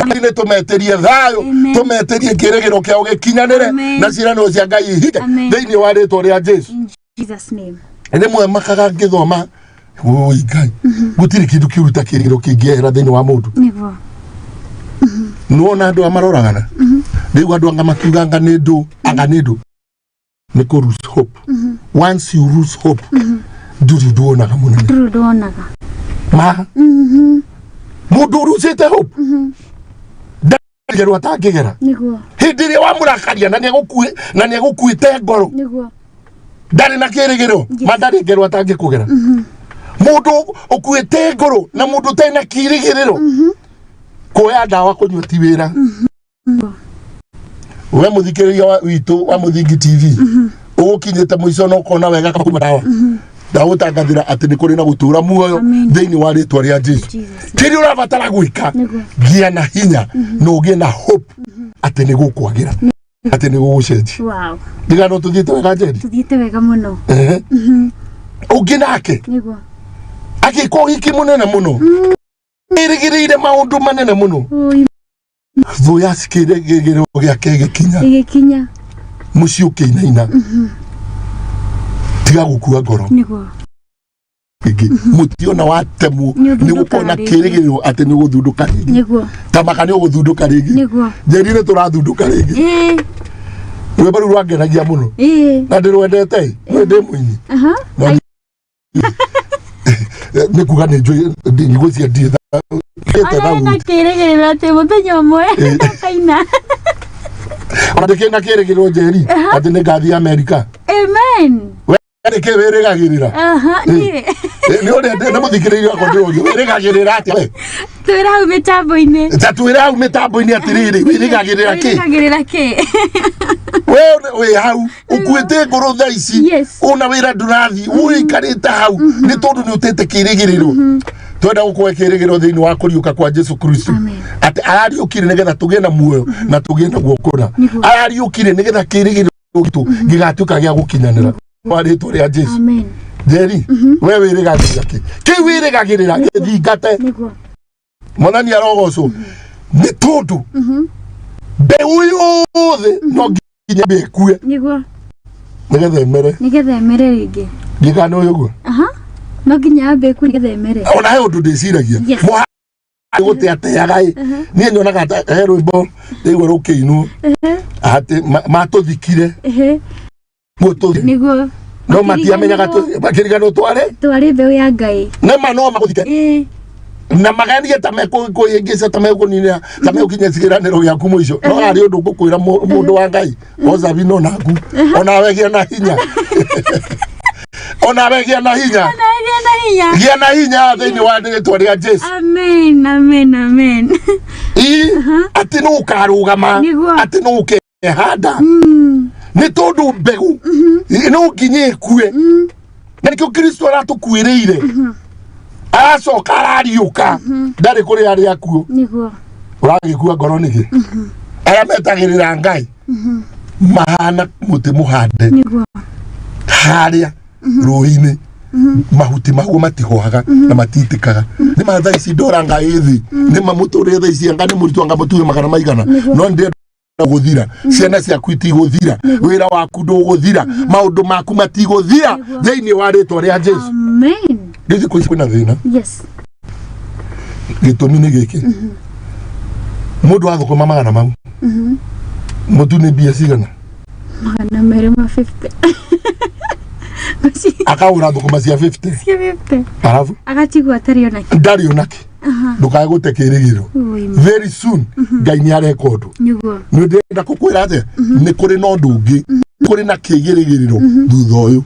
nĩ tũmetĩrie thayũ.
Amen.
Tũmetĩrie kĩrĩgĩro kĩao gĩkinyanĩre
Amen.
na ciĩranĩro cia Ngai ihinge
Amen.
thĩinĩ wa rĩtwa rĩa Jesu.
In Jesus name.
Rĩmwe makaga ngĩthoma, oi Ngai, gũtirĩ kĩndũ kĩũru ta kĩrĩgĩro kĩngĩehera thĩinĩ wa mũndũ. Nĩwona andũ aya maroragana rĩu, andũ anga makiuga anga nĩ ndũ, anga nĩ ndũ, nĩ kũ lose hope. Once you lose hope, ndũrĩ ũndũ wonaga mũnene.
Ndũrĩ ũndũ wonaga.
Ma mũndũ ũrucĩte hope ndagerwo atangĩgera. Hĩndĩ ĩrĩa wamũrakaria na nĩ nĩegũkuĩte ngoro, ndarĩ na kĩrĩgĩrĩro, ma ndarĩ ngerwo atangĩkũgera. Mũndũ ũkuĩte ngoro na mũndũ ũtarĩ na kĩrĩgĩrĩro, kuoya ndawa kũnyua ti wĩra. We mũthikĩrĩria witũ wa Mũthingi TV, ũgũkinyĩte mũico na ũkona wega kaba kũnyua ndawa, ndagũtangathĩra atĩ nĩ kũrĩ na gũtũra muoyo
Amen.
thĩinĩ wa rĩtwa rĩa Jesu.
Jesus.
Kĩrĩa ũrabatara gwĩka, gĩa na hinya na ũgĩe na hope atĩ nĩ gũkwagĩra, atĩ nĩ gũgũcenjia. Ndigano tũthiĩte wega, Njeri?
Tũthiĩte wega mũno.
Ehe. Ũngĩ nake agĩka ũhiki mũnene mũno, ĩrĩgĩrĩire maũndũ manene mũno.
Ui,
Thũ ya kĩrĩgĩrĩro gĩake gĩkinya,
ĩgĩkinya,
mũciĩ ũkĩinaina. Tiga gũkua ngoro. Rĩngĩ mũtĩ ona watemwo,
Nĩ
nĩ gũkorwo na
ũthundũkaga rĩngĩ.
kĩrĩgĩrĩro atĩ nĩ ũgũthundũka rĩngĩ. Tamaka nĩ ũgũthundũka rĩngĩ. Njeri, nĩ tũrathundũka rĩngĩ. Rwĩmbo rũu rwangenagia mũno na ndĩrwendete, nĩ ndĩ mũini. No nĩ kuga nĩ njũĩ ngwĩciria ndirĩ
Ona na kĩrĩgĩrĩro atĩ mũthenya ũmwe ũkaina.
Ona ndĩkĩrĩ na kĩrĩgĩrĩro, Njeri, atĩ nĩ ngathiĩ Amerika.
Amen.
Nĩ kĩ wĩrĩgagĩrĩra?
Aha, niĩ.
Nĩ ũrĩa nĩ mũthikĩrĩria wakwa ndĩroria, wĩrĩgagĩrĩra atĩa we?
Twĩra hau mĩtambo-inĩ.
Ta twĩre hau mĩtambo-inĩ atĩrĩrĩ, wĩrĩgagĩrĩra kĩ?
Wĩrĩgagĩrĩra kĩ?
We wĩ hau ũkuĩte ngoro thaa ici, una wĩra ndũrathiĩ, ũikarĩte hau nĩ tondũ nĩ ũtete kĩrĩgĩrĩro. Twenda gũkũhe kĩrĩgĩrĩro thĩinĩ wa kũriũka kwa Jesu Kristo,
Amen.
atĩ arariũkire nĩgetha tũgĩe na muoyo na tũgĩe naguo kũna. Arariũkire nĩgetha kĩrĩgĩrĩro gitũ gĩgatuĩka gĩa gũkinyanĩra wa rĩtwa rĩa Jesu.
Amen.
Njeri, we wĩrĩgagĩrĩra kĩ? Kĩu wĩrĩgagĩrĩra gĩthingate. Mwathani arogocwo, nĩ tondũ mbeũ yothe no nginya ĩkue nĩgetha ĩmere.
Nĩgetha ĩmere rĩngĩ.
Ndiĩ nĩ ũyũ ũguo.
Aha. No nginya yambe ĩkue nĩgetha ĩmere.
Ona he ũndũ ndĩciragia. Mũha gũte ateaga ĩ, niĩ nyonaga ta he rwĩmbo rĩu rũkĩinwo atĩ matũthikire, gũtũ. No matiamenyaga makĩriganĩrwo twarĩ
Twarĩ mbeũ ya Ngai.
Nĩma no magũthike
Ĩĩ.
Na maganie ta mekũhĩngĩca, ta mekũninĩra, ta megũkinya ciĩranĩro gĩaku mũico. No harĩ ũndũ ngũkwĩra, mũndũ wa Ngai, ozabi no naku onawe gĩa na hinya, onawe gĩa na hinya.
Gĩa na hinya.
Gĩa na hinya thĩinĩ wa rĩtwa rĩa Jesu.
Amen, amen, amen.
Ĩ, atĩ nũ ũkarũgama, atĩ nũ ũkehanda, nĩ tondũ mbegũ no nginya ĩkue, na nĩkĩo Kristo aratũkuĩrĩire, aracoka arariũka, ndarĩ kũrĩ arĩa akuũ. Ũragĩkua ngoro nĩkĩ? Arĩa metagĩrĩra Ngai mahana mũtĩ mũhande harĩa rũĩ-inĩ, mahuti maguo matihohaga na matitĩkaga. Nĩ ma thaa ici ndora nga ĩ thĩ, nĩ ma mũtũrĩre thaa ici anga nĩ mũritũ, anga mũtuge magana maigana, no ndĩrenda gũthira. Ciana ciaku itigũthira, wĩra waku ndũgũthira, maũndũ maku matigũthira thĩinĩ wa rĩtwa rĩa Jesu.
Amen.
Rĩu thikũ ici kwĩna thĩna. Gĩtũmi nĩ gĩkĩ: mũndũ athũkũma magana mau, mũtu nĩ mbia cigana?
250.
Akagũra thũkũma cia 50.
Cia 50.
Arabu
Agatigwo atarĩ ona kĩ.
Ndarĩ onake. Ndũkae gũte kĩrĩgĩrĩro.
Ui,
Very soon Ngai nĩ areka ũndũ. Nĩ ndĩrenda kũkwĩra atĩa, nĩ kũrĩ na ũndũ ũngĩ, nĩ kũrĩ na kĩĩrĩgĩrĩro thutha ũyũ,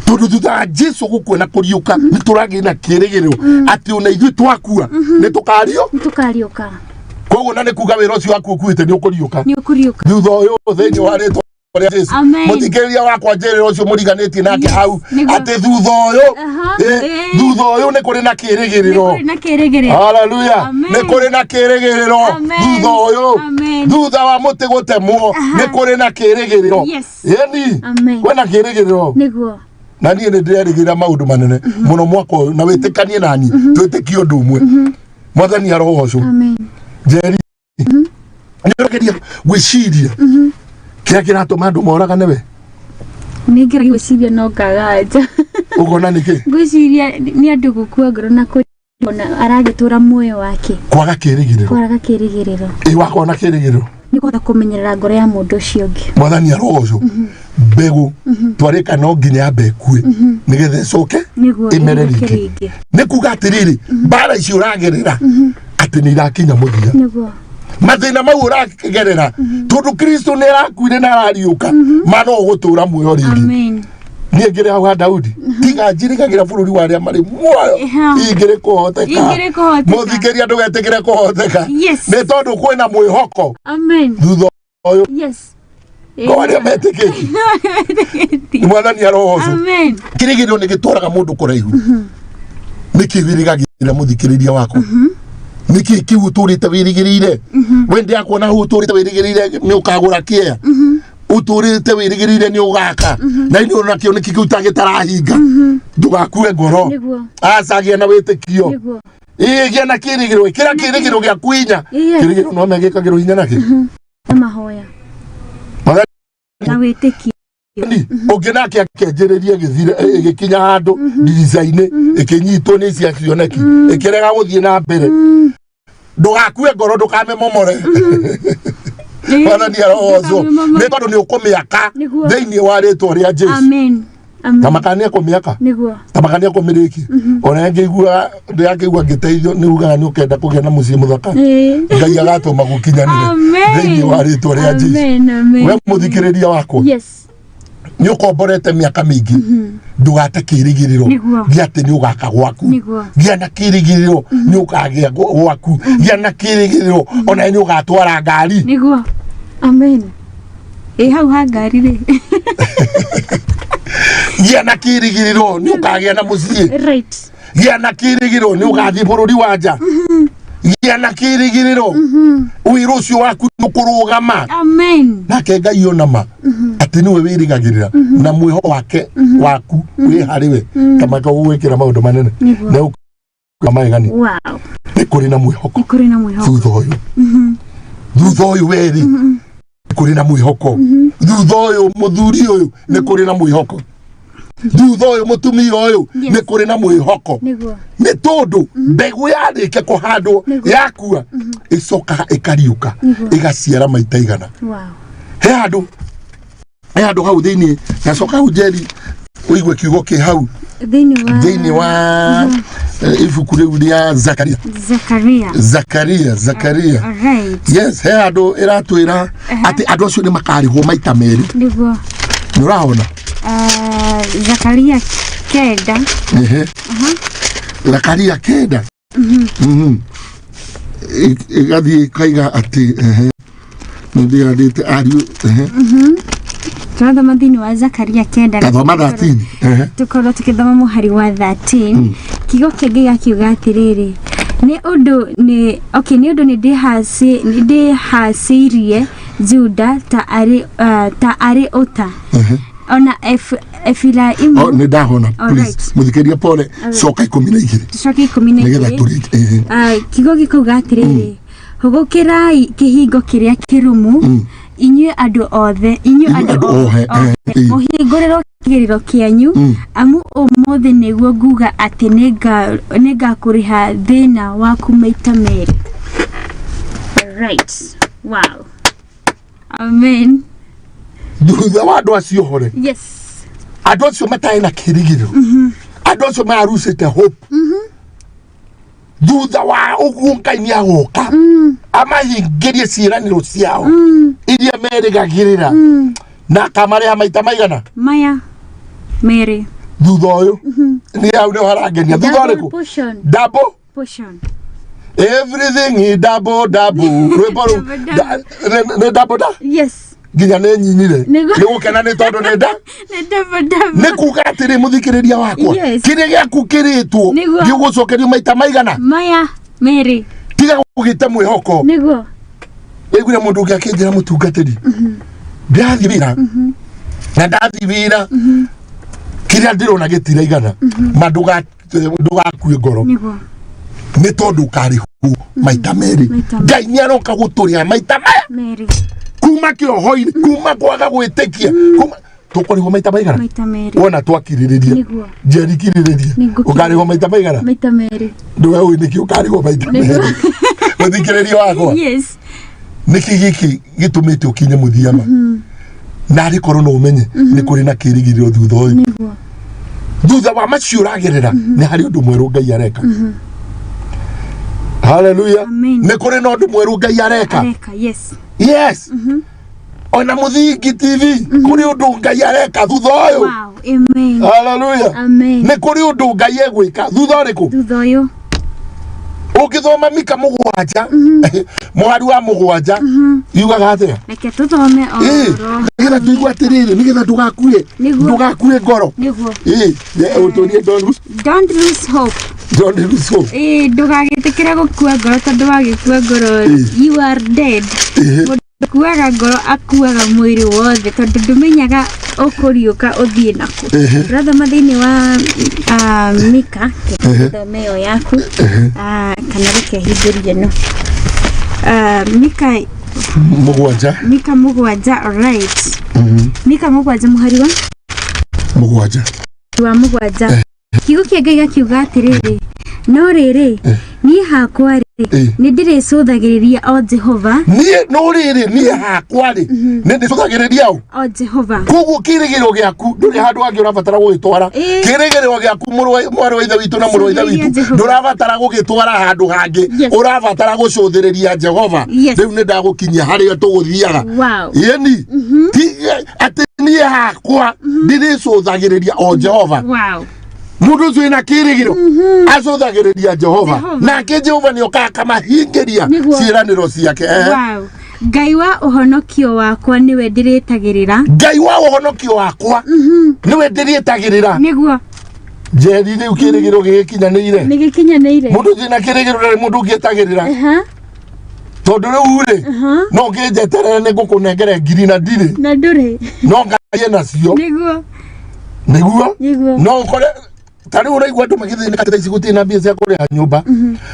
tondũ thutha wa Jesu gũkua na kũriũka nĩ tũragĩa na kĩĩrĩgĩrĩro atĩ ona ithuĩ twakua nĩ tũkario.
Nĩ tũkariũka.
Koguo na nĩ kuga wĩra ũcio waku ũkuĩte nĩ ũkũriũka.
Nĩ ũkũriũka.
Thutha ũyũ thĩinĩ wa rĩtwa rĩa Jesu.
Amen.
Mũthikĩrĩria wakwa, njĩrĩra ũcio mũriganĩtie nake hau atĩ thutha ũyũ, thutha ũyũ nĩ kũrĩ na
Nĩ
kĩĩrĩgĩrĩro.
kũrĩ na kĩĩrĩgĩrĩro.
Haleluya.
Amen.
Nĩ kũrĩ na kĩĩrĩgĩrĩro.
Amen.
Thutha ũyũ,
Amen.
thutha wa mũtĩ gũtemwo, nĩ kũrĩ na kĩĩrĩgĩrĩro. Yeni
Amen.
kwĩna kĩĩrĩgĩrĩro. Na niĩ nĩ ndĩrerĩgĩrĩra maũndũ manene mũno mwaka ũyũ, na wĩtĩkanie nani, twĩtĩkie ũndũ ũmwe. Mwathani arogocwo.
Amen.
Njeri, nĩ ũrageria gwĩciria kĩrĩa kĩratũma andũ moragane we?
Nĩ ngeragia gwĩciria no ngaga anja.
Ũkona nĩkĩ?
Ngwĩciria nĩ andũ gũkua ngoro na kũona aragĩtũra muoyo wake.
Kwaga kĩĩrĩgĩrĩro.
Kwaga kĩĩrĩgĩrĩro.
Ĩ wakona kĩĩrĩgĩrĩro.
Nĩ kũhota kũmenyerera ngoro ya mũndũ ũcio ũngĩ.
Mwathani arogocwo. Mbegũ twarĩka no nginya yambe ĩkue nĩgetha ĩcoke ĩmere
ĩrĩke
rĩngĩ.
Rĩngĩ.
Nĩ kuga atĩrĩrĩ, mbara ici ũragerera atĩ nĩ irakinya mũthia. Mathĩna mau ũragerera, tondũ Kristo nĩ arakuire na arariũka, ma no ũgũtũra muoyo rĩngĩ.
Amen.
Niĩ ngĩrĩ hau ha Daudi, tiga njirigagĩra bũrũri wa arĩa marĩ muoyo. Ingĩrĩ kũhoteka.
Ingĩrĩ kũhoteka.
Mũthikĩria, ndũgetĩkĩre kũhoteka, nĩ tondũ kwĩna mwĩhoko
Amen.
thutha ũyũ. Ngo arĩa metĩkĩtie, mwathani arogocwo.
Amen.
Kĩrĩgĩrĩro nĩ gĩtwaraga mũndũ kũraihu. Nĩkĩ wĩrĩgagĩrĩra, mũthikĩrĩria wakwa? Nĩkĩ kĩu ũtũrĩte wĩrĩgĩrĩire? We ndĩrakuona hau ũtũrĩte wĩrĩgĩrĩire nĩ ũkagũra kĩea, ũtũrĩte wĩrĩgĩrĩire nĩ ũgaka, na inĩ ona kĩo nĩkĩ kĩu tagĩtarahinga. Ndũgakue ngoro. Aca, gĩa na wĩtĩkio. Ĩĩ, gĩa na kĩrĩgĩrĩro, ĩkĩra kĩrĩgĩrĩro gĩaku hinya. Kĩrĩgĩrĩro no megĩkagĩrwo hinya nakĩ?
Na mahoya. Na wĩtĩkio.
Ũngĩ nake akĩanjĩrĩria gĩthire, ĩgĩkinya handũ ndirica-inĩ, ĩkĩnyitwo nĩ cia cioneki, ĩkĩrega gũthiĩ na mbere. Ndũgakue ngoro, ndũkamĩmomore. Mwathani arogocwo, nĩ tondũ nĩ ũkũmĩaka thĩinĩ wa rĩtwa rĩa Jesu.
Amen. Amen.
Ta makania kũmĩaka. Ta makania kũmĩrĩkia. Ona ngĩigua ndĩrakĩigua ngĩteithio nĩ ugaga nĩ ũkenda kũgĩa na mũciĩ mũthaka. Ngai agatũma gũkinyanĩre thĩinĩ wa rĩtwa rĩa Jesu.
Amen. Amen.
We mũthikĩrĩria wakwa, nĩ ũkomborete mĩaka mĩingĩ, ndũgate kĩrĩgĩrĩro gĩa atĩ nĩ ũgaka gwaku. Gĩa na kĩrĩgĩrĩro nĩ ũkagĩa gwaku. Gĩa na kĩrĩgĩrĩro ona nĩ ũgatwara ngari.
Nĩguo. Amen. Ĩ hau ha ngari rĩ.
Gĩa na kĩrĩgĩrĩro nĩ ũkagĩa na mũciĩ. Gĩa na kĩrĩgĩrĩro nĩ ũgathiĩ bũrũri wa nja. Gĩa na kĩrĩgĩrĩro wĩra ũcio waku nĩ ũkũrũgama.
Amen.
Nake Ngai ona ma atĩ nĩwe wĩrĩgagĩrĩra na mwĩhoko wake waku wĩ harĩ we, ta maka gũgwĩkĩra maũndũ manene na ũkũra maegani. Nĩ kũrĩ na mwĩhoko.
Nĩ kũrĩ na mwĩhoko.
Thutha ũyũ, thutha ũyũ werĩ, nĩ kũrĩ na mwĩhoko. Thutha ũyũ, mũthuri ũyũ, nĩ kũrĩ na mwĩhoko. Thutha ũyũ, mũtumia ũyũ, nĩ kũrĩ na mwĩhoko, nĩ tondũ mbegũ yarĩkia kũhandwo, yakua, ĩcokaga ĩkariũka, ĩgaciara maita 100. He handũ hau thĩinĩ ngacoka hau njeri Ũigue kiugo kĩ hau
Thĩinĩ wa
thĩinĩ wa ibuku rĩu rĩa Zakaria.
Zakaria.
Zakaria, Zakaria.
Alright.
Yes, he handũ ĩratwĩra atĩ andũ acio nĩ makarĩhwo maita merĩ.
Nĩguo.
Nĩ ũrahona?
Zakaria 9.
Ehe. Zakaria 9. Ĩgathiĩ ĩkaiga atĩ ehe, nĩ ndĩrandĩte ariũ ehe.
Tũrathoma thĩinĩ wa Zakaria 9.
Tathoma 13. Ehe.
Tũkorwo tũkĩthoma mũhari wa 13. Kiugo kĩngĩ gakiuga atĩrĩrĩ, nĩ ũndũ nĩ okay, nĩ ũndũ nĩ ndĩhacĩirie Juda ta arĩ ta arĩ ũta, ona Efiraimu.
Oh, nĩ ndahona.
All
please
right.
Mũthikĩria pole, coka 12.
Tũcoke 12.
Nĩgetha tũrĩke ehe.
Kiugo gĩkauga atĩrĩrĩ, hũgũkĩrai kĩhingo kĩrĩa kĩrũmu, inyuĩ andũ othe, inyuĩ
Inyuĩ
andũ
andũ ohe,
othe, mũhingũrĩrwo kĩgĩrĩro kĩanyu, amu ũmũthĩ nĩguo nguga atĩ nĩngakũrĩha thĩna waku maita merĩ. Right. Wow. Amen.
Thutha wa andũ acio hore, andũ acio matarĩ na kĩrigĩrĩro, andũ acio marucĩte hope, thutha wa ũguo Ngai nĩ agoka amahingĩrie ciĩranĩro ciao iria merĩgagĩrĩra na akamarĩha maita maigana?
Maya merĩ.
Thutha ũyũ nĩ hau nĩho harangenia. Thutha
Double
ũrĩkũ?
portion.
Double
Portion.
Everything is double double. Rwĩmbo rũu
Double, double.
nĩ double da. Nginya nĩ nyinire. Nĩ gũkena nĩ tondũ nĩ da
Nĩ double double.
Nĩ kuga atĩrĩ, mũthikĩrĩria wakwa, kĩrĩa gĩaku kĩrĩtwo gĩgũcokerio maita maigana?
Maya merĩ.
Tiga gũgĩte mwĩhoko. Waiguire mũndũ ũngĩ akĩnjĩra, mũtungatĩri, ndĩrathiĩ wĩra na ndathiĩ wĩra kĩrĩa ndĩrona gĩtiraigana, ma ndũgakue ngoro nĩ tondũ ũkarĩhwo maita merĩ.
Maita merĩ.
Ngai nĩ aroka gũtũrĩha maita maya
Merĩ.
Kuma kĩoho-inĩ, kuma kwaga gwĩtĩkia, kuma tũkũrĩhwo maita maigana?
Maita merĩ.
Wona twakirĩrĩria. Njeri, kirĩrĩria.
Nĩngũkirĩrĩria.
Ũkarĩhwo maita maigana?
Maita merĩ.
Ndũwe ũĩ nĩkĩ ũkarĩhwo maita merĩ, mũthikĩrĩria wakwa? Nĩkĩ gĩkĩ gĩtũmĩte ũkinye mũthia ma na arĩ korwo no ũmenye nĩ kũrĩ na kĩrĩgĩrĩro thutha ũyũ? Thutha wa macio ũragerera nĩ harĩ ũndũ mwerũ Ngai areka. Haleluya.
Amen.
Nĩ kũrĩ na ũndũ mwerũ Ngai areka.
Areka, yes.
Yes, ona Mũthingi TV, kũrĩ ũndũ Ngai areka thutha ũyũ.
Wow. Amen.
Haleluya.
Amen.
Nĩ kũrĩ ũndũ Ngai egwĩka thutha ũrĩkũ?
Thutha ũyũ.
Ũngĩthoma Mika 7 mũhari wa 7 yugaga atĩa?
Reke tũthome o ro.
Nĩgetha tũigue atĩrĩrĩ, nĩgetha ndũgakue ndũgakue ngoro. Ĩĩ, ũtũrie, don't lose
Don't lose hope.
Don't lose hope.
Ĩĩ, ndũgagĩtĩkĩre gũkua ngoro, tondũ wagĩkua ngoro, you are dead. Mũndũ akuaga ngoro akuaga mwĩrĩ wothe, tondũ ndũmenyaga ũkũriũka ũthiĩ nakũ. Ũrathoma thĩinĩ wa Mika. Thome ĩyo yaku, kana reke hingũrie ĩno. Mika
7.
Mika 7, alright. Mika 7 mũhari wa
7.
Wa 7. Kiugo kĩa Ngai gakiuga atĩrĩrĩ, no rĩrĩ, niĩ hakwa rĩ, nĩ ndĩrĩcũthagĩrĩria o Jehova.
Niĩ no rĩrĩ, niĩ hakwa rĩ, nĩ ndĩcũthagĩrĩria ũ?
O Jehova.
Koguo kĩrĩgĩrĩro gĩaku ndũrĩ handũ hangĩ ũrabatara gũgĩtwara. Kĩrĩgĩrĩro gĩaku, mwarĩ wa ithe witũ na mũrũ wa ithe
Cũthĩrĩria
witũ,
Jehova.
ndũrabatara gũgĩtwara handũ hangĩ. Ũrabatara gũcũthĩrĩria Jehova. Rĩu nĩ ndagũkinyia harĩa tũgũthiaga. Ĩni ti atĩ niĩ hakwa ndĩrĩcũthagĩrĩria o Jehova. Mũndũ ũcio wĩna kĩrĩgĩrĩro acũthagĩrĩria Jehova.
Jehova.
Nake Jehova nĩ okaga akamahingĩria ciĩranĩro ciake.
Wow. Ngai wa ũhonokio wakwa nĩwe ndĩrĩtagĩrĩra.
Ngai wa ũhonokio wakwa nĩwe ndĩrĩtagĩrĩra. Njeri, rĩu kĩrĩgĩrĩro gĩgĩkinyanĩire.
Nĩ gĩkinyanĩire.
Mũndũ ũcio na kĩrĩgĩrĩro ndarĩ mũndũ ũngĩetagĩrĩra, tondũ rĩu rĩ, no ngĩnjeterere nĩ ngũkũnengere ngiri na ndirĩ.
Na ndũrĩ.
No Ngai enacio. Nĩguo. No ũkore ta rĩu ũraigua andũ magĩthĩnĩka atĩ thaa ici gũtirĩ na mbia cia kũrĩha nyũmba,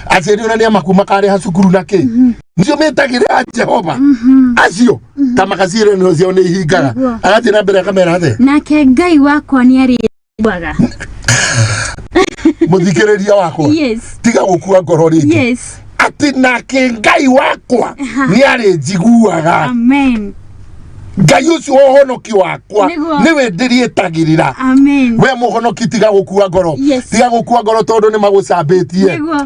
aciari ona nĩ amaku makarĩha cukuru na kĩ. Nĩcio metagĩrĩra Jehova, acio ta magaciĩranĩro ciao nĩ ihingaga. Agathiĩ na mbere akamera atĩa?
Nake Ngai wakwa nĩ arĩnguaga.
Mũthikĩrĩria wakwa, tiga gũkua ngoro rĩngĩ. Atĩ nake Ngai wakwa nĩ arĩnjiguaga.
Amen.
Ngai ũcio wa ũhonokio wakwa
Nĩguo.
nĩwe ndĩrĩetagĩrĩra.
Amen.
We mũhonoki, tiga gũkua ngoro.
Yes.
Tiga gũkua ngoro tondũ nĩ magũcambĩtie.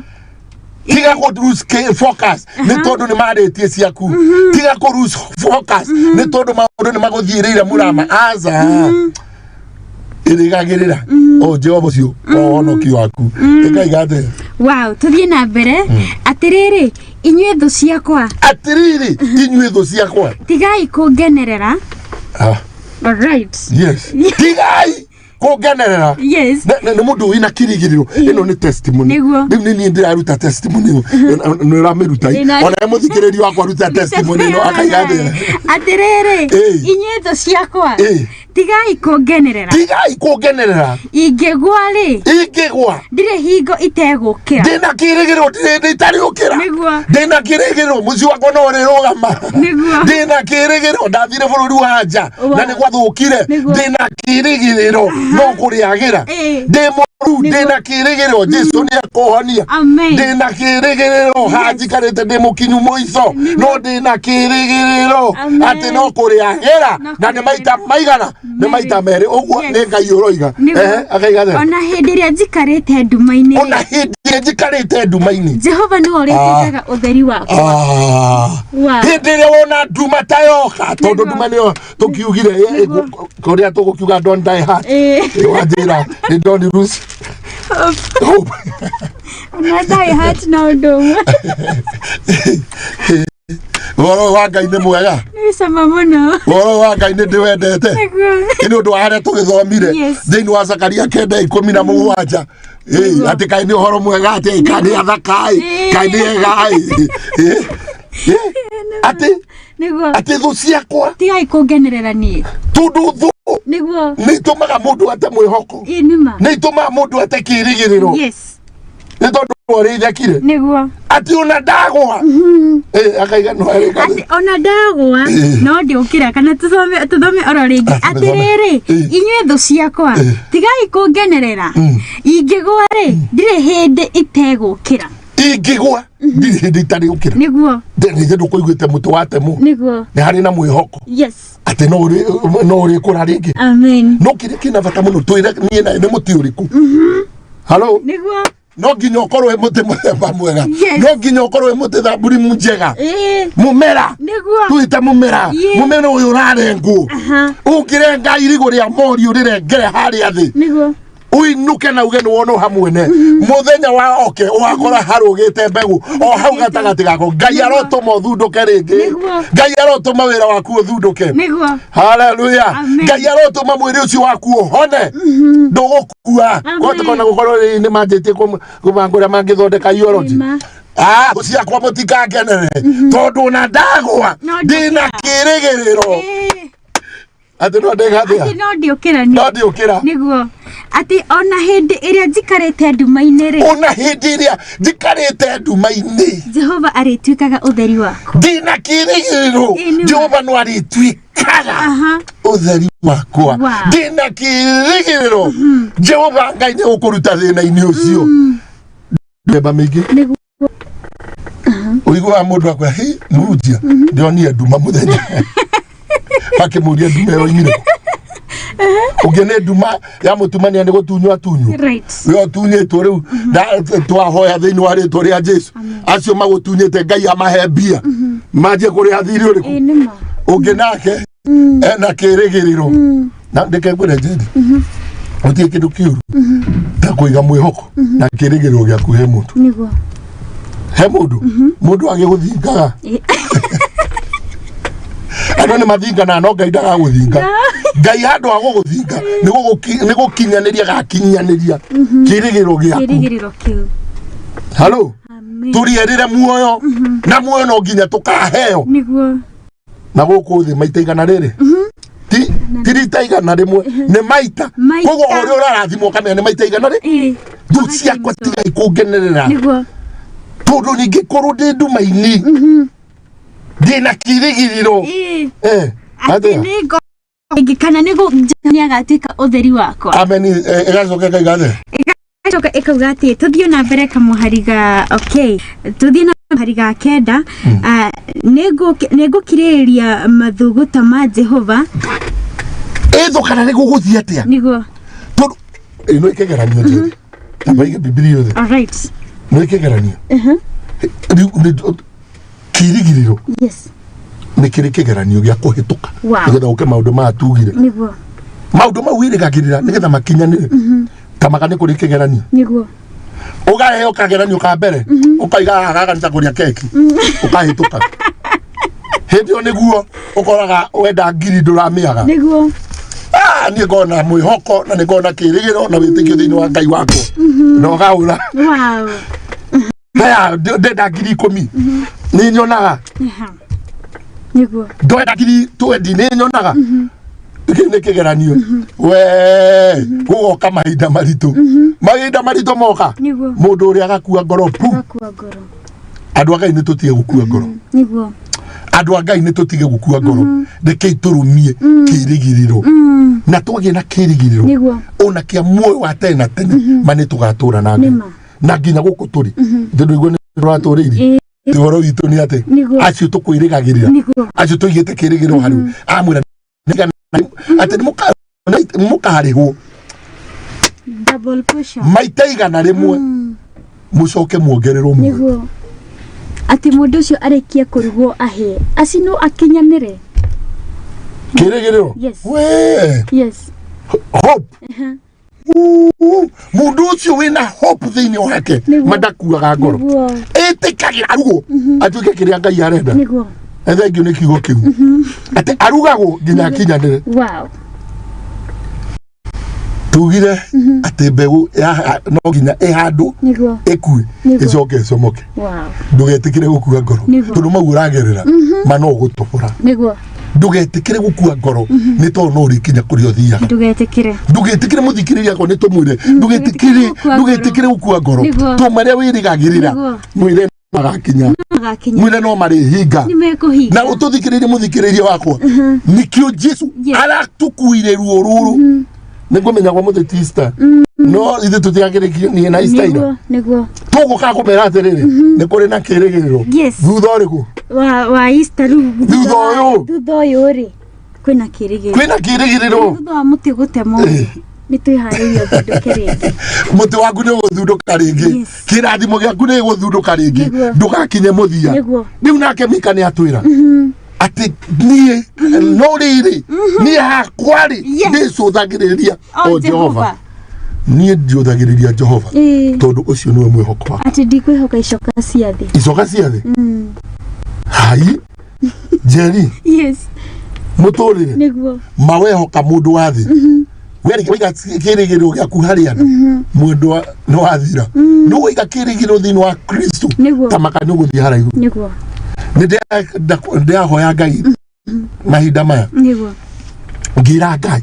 Tiga kũ lose focus nĩ tondũ nĩ marĩtie ciaku. Tiga kũ lose focus nĩ tondũ maũndũ nĩ magũthiĩrĩire mũrama. Aca, ĩrĩgagĩrĩra o Jehova ũcio wa ũhonokio waku. Ĩkaiga atĩa?
Wow, tuthiĩ na mbere. Atĩrĩrĩ inyuĩ thũ ciakwa,
Atĩrĩrĩ inyuĩ thũ ciakwa,
tigai kũngenerera.
Ah,
Alright.
Yes, tigai kũngenerera.
Yes.
Nĩ mũndũ wĩna kĩrĩgĩrĩro. Ĩno nĩ testimony.
Nĩguo.
Rĩu nĩ niĩ ndĩraruta testimony ĩno. Nĩ ũramĩruta. Ona mũthikĩrĩria wakwa ruta testimony ĩno akaiga atĩa?
Atĩrĩrĩ
Ĩĩ.
inyuĩ thũ ciakwa,
Ĩĩ.
tigai kũngenerera.
Tigai kũngenerera.
Ingĩgwa rĩ,
Ingĩgwa,
ndirĩ hingo itegũkĩra.
Ndĩna kĩrĩgĩrĩro, ndirĩ hĩndĩ itarĩũkĩra. Ndĩna kĩrĩgĩrĩro mũciĩ wakwa no ũrĩrũgama. Ndĩna kĩrĩgĩrĩro ndathire bũrũri wa nja na nĩ gwathũkire. Ndĩna kĩrĩgĩrĩro no kũrĩagĩra. Ndĩ mũru, ndĩna kĩrĩgĩrĩro Jesu nĩ akũhonia.
Amen.
Ndĩna kĩrĩgĩrĩro hanjikarĩte ndĩ mũkinyu mũico, no ndĩna kĩrĩgĩrĩro
Amen.
atĩ no kũrĩagĩra.
No
Na nĩ maita maigana? Nĩ maita merĩ ũguo. Nĩ Ngai ũroiga. Ehe, akaiga atĩa?
Ona hĩndĩ ĩrĩa njikarĩte nduma-inĩ,
Ona hĩndĩ ĩrĩa njikarĩte nduma-inĩ,
Jehova nĩwe ũrĩtuĩkaga ũtheri wakwa.
Ah.
Wow.
Hĩndĩ ĩrĩa wona nduma ta yoka, tondũ nduma nĩyo tũkiugire, kũrĩa tũgũkiuga don't die hard. Wanjĩra nĩ don't lose hope.
Ona die heart na ũndũ ũmwe.
Ũhoro wa Ngai nĩ mwega.
Nĩ cama mũno.
Ũhoro wa Ngai nĩ ndĩwendete. Nĩ ũndũ wa harĩa tũgĩthomire thĩinĩ wa Zakaria 9:17. Ĩĩ, atĩ kaĩ nĩ ũhoro mwega atĩ kaĩ nĩ athaka ĩ, kaĩ nĩ ega ĩ. Ĩ, ĩ, atĩ atĩ thũ ciakwa,
tigai kũngenerera niĩ.
Tondũ thũ nĩ itũmaga mũndũ ate mwĩhoko,
Ĩ nĩma.
nĩ itũmaga mũndũ ate kĩĩrĩgĩrĩro. Nĩ tondũ ũrĩithekire atĩ ona ndagwa. Eh, akaiga no arĩka.
Atĩ ona ndagwa no ndĩũkĩra. Kana tũthome, tũthome oro rĩngĩ.
Ah, tũthome.
Atĩrĩrĩ inyuĩ thũ ciakwa, tigai kũngenerera. Ingĩgwa rĩ, ndirĩ hĩndĩ itegũkĩra.
Ingĩgwa ndirĩ hĩndĩ itarĩũkĩra. Nĩ ndũkũiguĩte mũtĩ watemwo nĩ harĩ na mwĩhoko atĩ no ũrĩkũra rĩngĩ.
Amen.
No kĩrĩa kĩna bata mũno twĩre niĩ nawe nĩ mũtĩ ũrĩkũ. Halo? No nginya ũkorwo wĩ mũtĩ mũthemba mwega. No nginya ũkorwo wĩ mũtĩ thamburi njega. Mũmera. Tuĩte mũmera. Mũmera ũyũ ũrarengwo. Ũngĩrenga irigũ rĩa mori ũrĩrengere harĩa thĩ, uinuke na uge nĩ wona hamwene mũthenya wa oke ũgakora harũgĩte mbegũ o hau gatagatĩ gako. Ngai arotũma ũthundũke rĩngĩ. Ngai arotũma wĩra waku ũthundũke. Haleluya.
Amen.
Ngai arotũma mwĩrĩ ũcio waku ũhone, ndũgũkua. Kũhota gũkorwo nĩ manjĩtie kũbanga ũrĩa mangĩthondeka eulogy.
Nĩma.
Ah, ciakwa mũtikangenere tondũ ona ndagwa
No
ndĩna
ndũkĩra.
kĩrĩgĩrĩro atĩ no ndĩgathĩa.
Atĩ no ndĩũkĩra niĩ.
No ndiũkĩra.
Nĩguo, atĩ ona hĩndĩ ĩrĩa njikarĩte nduma-inĩ rĩ,
Ona hĩndĩ ĩrĩa njikarĩte nduma-inĩ,
Jehova arĩtuĩkaga ũtheri wakwa.
Ndĩna kĩrĩgĩrĩro.
Ĩ, nĩ ma.
Jehova no arĩtuĩkaga ũtheri wakwa. Ndĩna kĩrĩgĩrĩro Jehova Ngai nĩ gũkũruta thĩna-inĩ ũcio. Mĩthemba mĩingĩ. Ũiguaga mũndũ akwĩra, "Hi, mũhunjia, ndĩronire nduma mũthenya." Akĩmũria, "Nduma ĩyo oimire kũ?" Ũngĩ nĩ nduma ya mũtumania nĩ gũtunywo atunywo. We ũtunyĩtwo rĩu, twahoya thĩinĩ wa rĩtwa rĩa Jesu, acio magũtunyĩte Ngai amahe mbia manjie kũrĩha thirĩ ũrĩkũ.
Ĩ nĩma.
Ũngĩ nake ena kĩrĩgĩrĩro. Na ndeke ngwĩre Njeri, gũtirĩ kĩndũ kĩũru ta kũiga mwĩhoko na kĩrĩgĩrĩro gĩaku he mũndũ. He mũndũ, mũndũ agĩgũthingaga. Andũ nĩ mathinganaga, no Ngai ndagagũthinga. Ngai handũ ha gũgũthinga nĩ gũkinyanĩria gakinyanĩria kĩrĩgĩrĩro gĩaku.
Kĩrĩgĩrĩro kĩu.
Halo?
Amen.
Tũrierĩre muoyo na muoyo no nginya tũkaheo na gũkũ thĩ maita igana rĩrĩ, ti rita 100, nĩ maita.
Maita.
Koguo ũrĩa ũrarathimwo ũkamenya nĩ maita igana rĩ. Thũ ciakwa, tigai kũngenerera, tondũ ningĩ korwo ndĩ nduma-inĩ ndĩna kĩrĩgĩrĩro.
Atĩ
Atĩa?
nĩ ngo ĩngĩ kana nĩ nĩ agatuĩka ũtheri wakwa.
Amen. Ĩgacoka ĩkaiga atĩa?
Ĩgacoka ĩkauga atĩ tũthiĩ na mbere kamũhariga. Okay, tũthiĩ na Hari ga kenda, nĩngũkirĩrĩria mathũgũta ma Jehova.
Ĩthũ kana nĩ gũgũthiĩ atĩa?
Nĩguo.
Tondũ ĩno ĩkĩgeranio njĩrĩ tamba ige Bibilia yothe.
All right.
Nĩ ĩkĩgeranio. Rĩu kĩrigirĩro nĩ kĩrĩ kĩgeranio gĩa kũhĩtũka nĩgetha ũke maũndũ maya tugire.
Nĩguo.
Maũndũ mau wĩrĩgagĩrĩra nĩgetha makinyanĩre. Tamaga nĩ kũrĩ kĩgeranio.
Nĩguo.
Ũgaheo kageranio ka mbere, ũkaiga haha gaka nĩ ta kũrĩa keki, ũkahĩtũka. Hĩndĩ ĩyo nĩguo ũkoraga wenda ngiri ndũramĩaga.
Nĩguo.
Ah, niĩ ngona mwĩhoko na nĩ ngona kĩrĩgĩro na wĩtĩkio thĩinĩ wa Ngai wakwa na ũgaũra. Haya, ndenda 10,000, nĩ nyonaga.
Nĩguo.
Ndwenda 20,000, nĩ nyonaga. Kĩu nĩ kĩgeranio we gũgoka mahinda maritũ, mahinda maritũ moka.
Nĩguo.
Mũndũ ũrĩa agakua ngoro pu.
Gakua ngoro.
Andũ a Ngai, nĩ tũtige gũkua ngoro.
Nĩguo.
Andũ a Ngai, nĩ tũtige gũkua ngoro. Rekei tũrũmie kĩrĩgĩrĩro, na twagĩe na kĩrĩgĩrĩro ona kĩa muoyo wa tene na tene, ma nĩ tũgatũra na Ngai.
Nĩma.
Na nginya gũkũ tũrĩ tondũ igua nĩ tũratũrĩirie. Ũhoro witũ nĩ atĩ acio tũkwĩrĩgagĩrĩra, acio tũigĩte kĩrĩgĩrĩro harĩ amwĩra atĩ nĩ mũkarĩhwo
Double portion.
maita 100, mũcoke muongererwo muoyo.
Nĩguo. Atĩ mũndũ ũcio arĩkie kũrugwo ahĩe acinwo akinyanĩre.
Kĩrĩgĩrĩro. We hope. Mundu ũcio wĩna hope thĩinĩ wake mandakuaga ngoro. Ĩtĩkagĩra arugwo atuĩke kĩrĩa Ngai arenda. Na thengiũ nĩ kiugo kĩu atĩ arugagwo nginya akinyanĩre. Tugire atĩ mbegũ no nginya ĩhandwo, ĩkue, ĩcoke ĩcomoke. Ndũgetĩkĩre gũkua ngoro tondũ mau ũragerera ma no ũgũtobora. Ndũgetĩkĩre gũkua ngoro nĩ tondũ no ũrĩkinya kũrĩa ũthiaga.
Ndũgetĩkĩre.
Ndũgetĩkĩre, mũthikĩrĩria akwa, nĩ tũmwĩre ndũgetĩkĩre.
Gũkua ngoro.
Ndũgetĩkĩre gũkua ngoro. To marĩa wĩrĩgagĩrĩra, mwĩre magakinya.
Magakinya.
Mwĩre no marĩhinga.
Nĩmekũhinga.
Na ũtũthikĩrĩrie, mũthikĩrĩria wakwa, nĩkĩo Jesu aratukuire ruo rũrũ. Nĩ ngũmenya gwa mũthĩ ti Easter, no ithuĩ tũtiagĩrĩkio niĩ na Easter ira.
Nĩguo, nĩguo.
Tũgũka kũmera atĩrĩrĩ, nĩ kũrĩ na kĩrĩgĩrĩro. Thutha ũrĩkũ?
Wa Easter rĩu.
Thutha ũyũ.
Thutha ũyũ rĩ, kwĩna kĩrĩgĩrĩro.
Kwĩna kĩrĩgĩrĩro.
Thutha wa mũtĩ gũtemwo, nĩ twĩharĩirie ũthundũke rĩngĩ.
Mũtĩ waku nĩ ũgũthundũka rĩngĩ. Kĩrathimo gĩaku nĩ gũthundũka rĩngĩ. Ndũgakinye mũthia. Rĩu nake Mika nĩ atwĩra atĩ niĩ no rĩrĩ, niĩ hakwa rĩ, ndĩcũthagĩrĩria o Jehova. Niĩ njũthagĩrĩria Jehova tondũ ũcio nĩwe mwĩhoko wakwa.
Atĩ ndikwĩhoka icoka cia thĩ.
Icoka cia thĩ. Hai Njeri. Mũtũrĩre mawehoka mũndũ wa thĩ, waiga kĩrĩgĩrĩro gĩaku harĩ andũ, mwendwa nĩ wathira. No waiga kĩrĩgĩrĩro thĩinĩ wa Kristo, ta maka nĩ ũgũthiĩ haraihu. Nĩ ndĩrahoya Ngai mahinda maya, ngĩra Ngai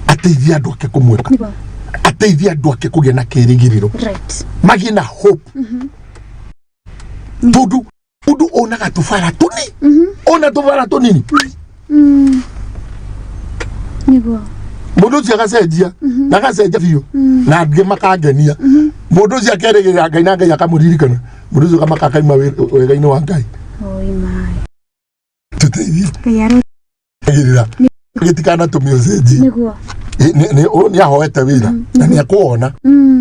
ateithie andũ ake kũmwĩka, ateithie andũ ake kũgĩa na kĩrĩgĩrĩro, magĩe na hope, tondũ mũndũ onaga tũbara tũni, ona tũbara tũnini. Mũndũ ũcio agacenjia na agacenjia biũ na angĩ makangenia. Mũndũ ũcio akerĩgĩrĩra Ngai na Ngai akamũririkana. Mũndũ ũcio akamaka akaima wega-inĩ wa Ngai.
Oi mai.
Tũteithie.
Ngai aro.
Gĩrĩra gĩtikanatũme ũcenjie. Ũyũ nĩ ahoete wĩra na nĩ ekũwona.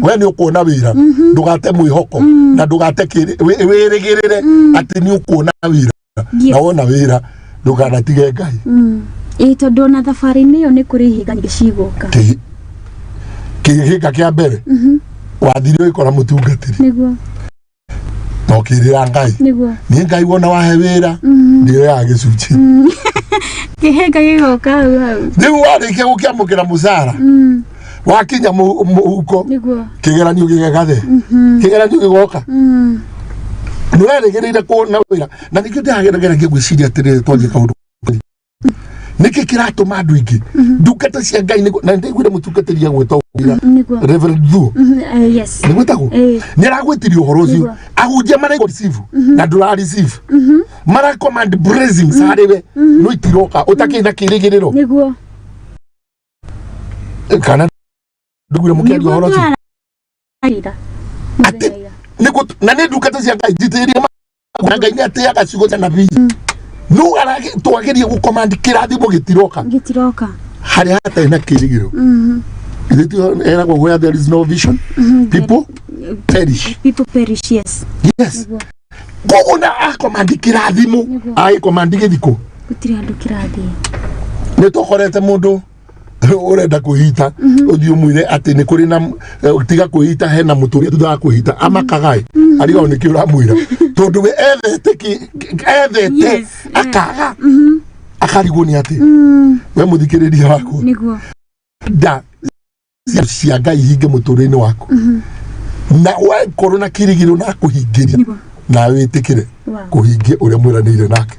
We nĩ ũkuona wĩra, ndũgate mwĩhoko na ndũgate wĩrĩgĩrĩre atĩ nĩ ũkuona wĩra. Na wona wĩra ndũkanatige Ngai.
Ĩĩ, tondũ ona thabarĩ-inĩ ĩyo nĩ kũrĩ ihinga nyingĩ cigũka.
Kĩhĩnga kĩa mbere wathire ũgĩkora mũtungatĩri na ũkĩrĩra Ngai. Niĩ Ngai wona wahe wĩra ndĩoyaga gĩcunjĩ.
Kĩhĩnga gĩgoka hau hau.
Rĩu warĩkia gũkĩamũkĩra mũcara, wakinya mũhuko, kĩgeranio gĩgegathe, kĩgeranio gĩgoka. Nĩ ũrerĩgĩrĩire kuona wĩra na nĩkĩo ndĩrageragia gwĩciria atĩrĩrĩ, twarie kaũndũ, nĩkĩ kĩratũma andũ aingĩ ndungata cia Ngai na nĩndaiguire mũtungatĩri agwĩta ũguo, Reverend Thuo.
Yes.
Nĩ gwĩtagwo. Nĩ aragwĩtirie ũhoro ũcio. Ahunjia maraigua receive na ndũra receive, mara command blessings harĩ we no itiroka, ũtakĩrĩ na kĩrĩgĩrĩro. Kana ndũguire mũkĩaria ũhoro ũcio?
Twaraira.
Atĩ nĩguo na nĩ ndungata cia Ngai njitĩrĩrie. Na Ngai nĩ atĩaga ciugo cia nabii. No twagerie gũkomandi kĩrathimo gĩtiroka.
Gĩtiroka.
Harĩa hatarĩ na kĩrĩgĩrĩro. Ithe ti eragwo where there is no vision, people perish.
People perish, yes.
Yes.
Nĩguo.
Koguo na akomandi kĩrathimo,
Nĩguo.
agĩkomandi gĩthikũ.
Gũtirĩ handũ kĩrathiĩ.
Nĩ tũkorete mũndũ ũrenda kwĩhita, ũthiĩ ũmwĩre atĩ nĩ kũrĩ na tiga kwĩhita, hena mũtũrĩre thutha wa kwĩhita, amakaga ĩ arigagwo nĩkĩ ũramwĩra, tondũ we ethete ethete akaga, akarigwo nĩ atĩ we mũthikĩrĩria wakwa nda cia Ngai hinge mũtũrĩre-inĩ waku na wakorwo na kĩrĩgĩrĩro na akũhingĩria nawe wĩtĩkĩre kũhingia ũrĩa mwĩranĩire nake.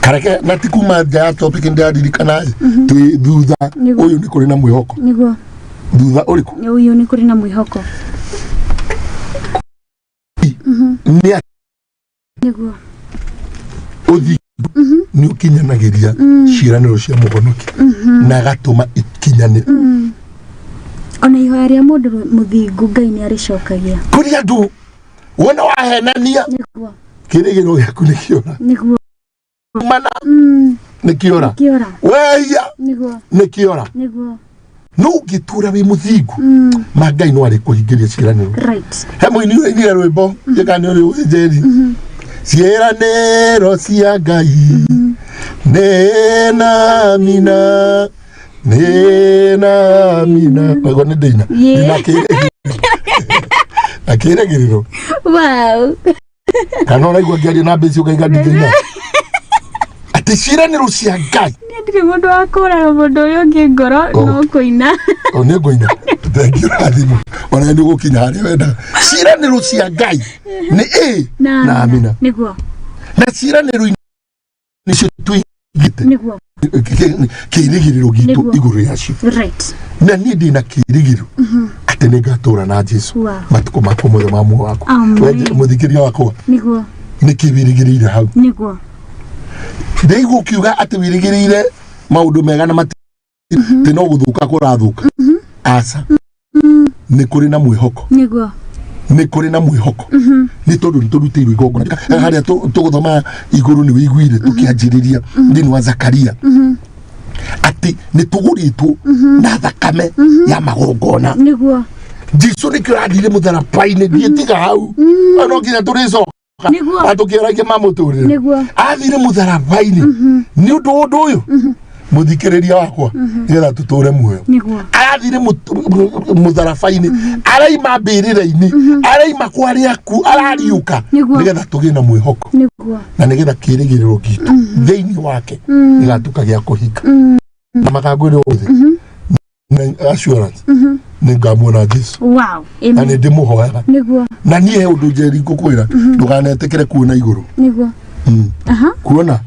Kareke na ti kuma nja ya topic, ndĩraririkana twĩ thutha ũyũ nĩ kũrĩ na mwĩhoko. Thutha ũrĩkũ?
Ũyũ nĩ kũrĩ na mwĩhoko.
Nĩ ũthingu nĩ ũkinyanagĩria ciĩranĩro cia mũhonoki na agatũma ikinyanĩre.
Ona ihoya rĩa mũndũ mũthingu Ngai nĩ arĩcokagia.
Kũrĩ andũ wona wahenania, kĩrĩgĩrĩro gĩaku nĩ kĩora. Mana nĩ kĩora.
Kĩora.
Wehia nĩ kĩora. No ũngĩtũra wĩ mũthingu, ma Ngai no arĩ kũhingĩria ciĩranĩro. He mũini ũrainire rwĩmbo njĩka nĩ ũrĩ njeri ciĩranĩro cia Ngai nĩ namina nĩ namina, waigua nĩ ndĩina. Ndĩna kĩrĩgĩrĩro na kĩrĩgĩrĩro. Kana ũraigua ngĩaria na mbĩci ũkaiga ndingĩina atĩ ciĩranĩro cia Ngai.
Niĩ ndirĩ mũndũ wa kũraga mũndũ ũrĩa ũngĩ ngoro.
Oh.
No kũina.
O nĩ ngũina, thengiũ na thimũ ona nĩ gũkinya harĩa wendaga. Ciĩranĩro cia Ngai nĩ ĩ na amina. Na ciĩranĩro nĩcio tũigĩte kĩrĩgĩrĩro gitũ igũrũ rĩacio. Na niĩ ndĩ na kĩrĩgĩrĩro atĩ nĩ ngatũra na Jesu matukũ makwa mothe ma muoyo wakwa.
Amen.
We mũthikĩria wakwa, nĩkĩ wĩrĩgĩrĩire hau? Ndĩigua ũkiuga atĩ wĩrĩgĩrĩire maũndũ mega na mati atĩ no gũthũka kũrathũka. Aca, nĩ kũrĩ na mwĩhoko. Nĩ kũrĩ na mwĩhoko, nĩ tondũ nĩ tũrutĩirwo igongona harĩa tũgũthoma igũrũ. Nĩ wĩiguire tũkĩanjĩrĩria thĩinĩ wa Zakaria atĩ nĩ tũgũrĩtwo na thakame ya magongona. Jesu nĩkĩo athire mũtharaba-inĩ. Ndiĩtiga hau, no nginya tũrĩcoka atũkĩaragia ma mũtũrĩre. Athire mũtharaba-inĩ nĩ ũndũ wa ũndũ ũyũ, mũthikĩrĩria wakwa, nĩgetha tũtũre muoyo. Arathire mũtharaba-inĩ, araima mbĩrĩra-inĩ, araima kwa arĩa akuũ, arariũka nĩgetha tũgĩe na mwĩhoko na nĩgetha kĩrĩgĩrĩro gitũ thĩinĩ wake gĩgatuĩka gĩa kũhinga. Na makangwĩra ũthĩ na assurance nĩ ngamuona Jesu na nĩ ndĩmũhoyaga. Na niĩ he ũndũ njeri ngũkwĩra, ndũkanetĩkĩre kuona igũrũ. Kuona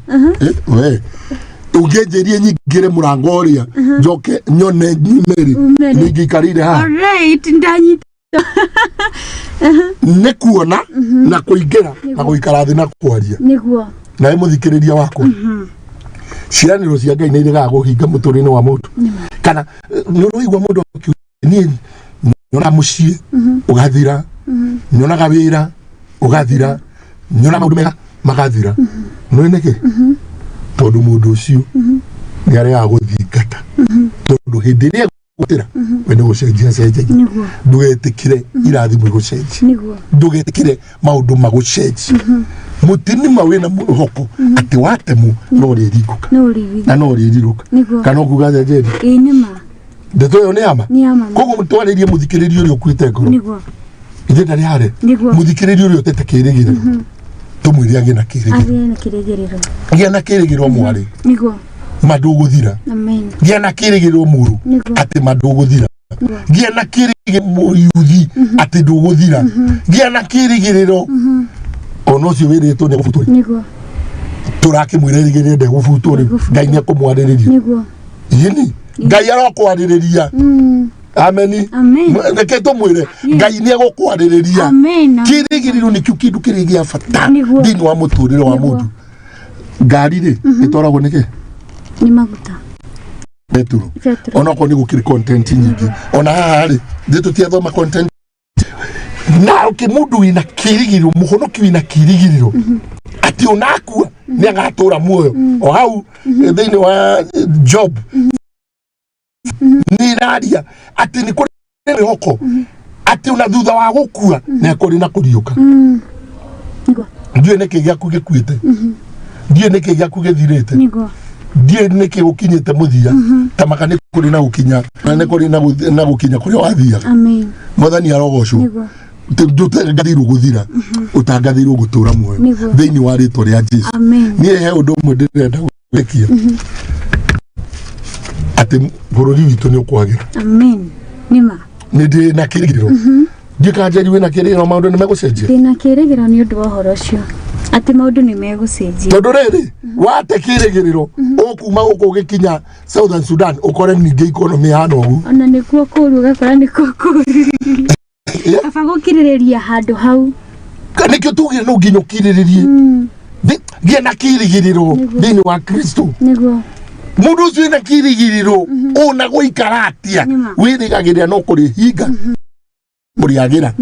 we ũngĩnjĩrie nyingĩre mũrango ũrĩa njoke nyone nyume-rĩ,
Ume rĩ.
nĩ ingĩikarĩire haha.
Alright, ndanyita.
Nĩ kuona na kũingĩra na gũikara thĩ na kwaria. Nawe mũthikĩrĩria wakwa, ciĩranĩro cia Ngai nĩ iregaga kũhinga mũtũrĩre wa mũndũ? Kana nĩ ũraigua mũndũ akiuga, niĩ nyonaga mũciĩ ũgathira, nyonaga wĩra ũgathira, nyonaga maũndũ mega magathira? Nĩ nĩkĩ? Tondũ mũndũ ũcio nĩ aregaga gũthingata, tondũ hĩndĩ ĩrĩa egũtĩra we nĩ gũcenjia cenjagia. Ndũgetĩkĩre irathimo igũcenjie. Ndũgetĩkĩre maũndũ magũcenjie. Mũtinima wĩna mwĩhoko atĩ watemwo no rĩringũka
No rĩringũka.
na no rĩrirũka. Kana ũkuga njenjeri?
Ĩĩ, nĩ ma.
Ndeto ĩyo nĩ ama.
Nĩ ama.
Koguo twarĩrie mũthikĩrĩria ũrĩa ũkuĩte ngoro ithe ndarĩ harĩ mũthikĩrĩria ũrĩa ũtete kĩrĩgĩrĩro, tũmwĩre agĩe na kĩrĩgĩrĩro.
Agĩe na kĩrĩgĩrĩro.
Gĩa na kĩrĩgĩrĩro, mwarĩ, ma ndũgũthira.
Amen.
Gĩa na kĩrĩgĩrĩro, mũrũ, atĩ ma ndũgũthira. Gĩa na kĩrĩgĩrĩro, mũyuthi, atĩ ndũgũthira. Gĩa na kĩrĩgĩrĩro, ona ũcio wĩrĩtwo nĩ gũbutwo, tũrakĩmwĩra ĩrĩgĩrĩre ndegũbutwo rĩu.
Ndegũbutwo.
Ngai nĩ ekũmwarĩrĩria. Yĩni Ngai arokwarĩrĩria. Ameni.
Amen.
Reke tũmwĩre Ngai nĩ egũkwarĩrĩria.
Amen.
Kĩrĩgĩrĩro nĩkĩo kĩndũ kĩrĩa gĩa bata thĩinĩ wa mũtũrĩre wa mũndũ. Ngari rĩ, ĩtwaragwo nĩkĩ?
Nĩ maguta.
Beturo.
Betũrũ.
Onokorwo nĩ gũkĩrĩ content nyingĩ ona haha rĩ, thĩ tũtiathoma content. Na ũkĩ mũndũ wĩna kĩrĩgĩrĩro, mũhonoki wĩna kĩrĩgĩrĩro atĩ onakua nĩ agatũra muoyo. O hau thĩinĩ wa Job nĩ ĩraria atĩ nĩ kũrĩ mwĩhoko atĩ ona thutha wa gũkua nĩ kũrĩ na kũriũka. Ndiũĩ nĩkĩ gĩaku gĩkuĩte, ndiũĩ nĩkĩ gĩaku gĩthirĩte, ndiũĩ nĩkĩ gũkinyĩte mũthia. Tamaka nĩ kũrĩ na gũkinya, na nĩ kũrĩ na gũkinya kũrĩa wathiaga.
Amen.
Mwathani arogocwo. Ndũtangathĩirwo gũthira, ũtangathĩirwo gũtũra muoyo thĩinĩ wa rĩtwa rĩa Jesu.
Amen.
Niĩ he ũndũ ũmwe ndĩrenda gwĩtĩkia, atĩ bũrũri witũ nĩ ũkwagĩra.
Amen. Nĩma.
Nĩ ndĩ na kĩrĩgĩrĩro. Ndiũĩ kana Njeri wĩna kĩrĩgĩrĩro maũndũ nĩ megũcenjia.
Ndĩna kĩrĩgĩrĩro nĩ ũndũ wa ũhoro ũcio atĩ maũndũ nĩ megũcenjia.
Tondũ rĩrĩ wate kĩrĩgĩrĩro, ũkuma gũkũ ũgĩkinya Southern Sudan ũkore ningĩ economy hana ũguo.
Ona nĩkuo kũũru, ũgakora nĩkuo kũũru. Kaba gũkirĩrĩria handũ hau.
Nĩkĩo tugire no nginya ũkirĩrĩrie. Gĩa na kĩrĩgĩrĩro thĩinĩ wa Kristo. Mũndũ ũcio wĩna kĩrĩgĩrĩro ona gũikara atĩa,
Nĩma.
wĩrĩgagĩrĩra no kũrĩ hinga kũrĩagĩra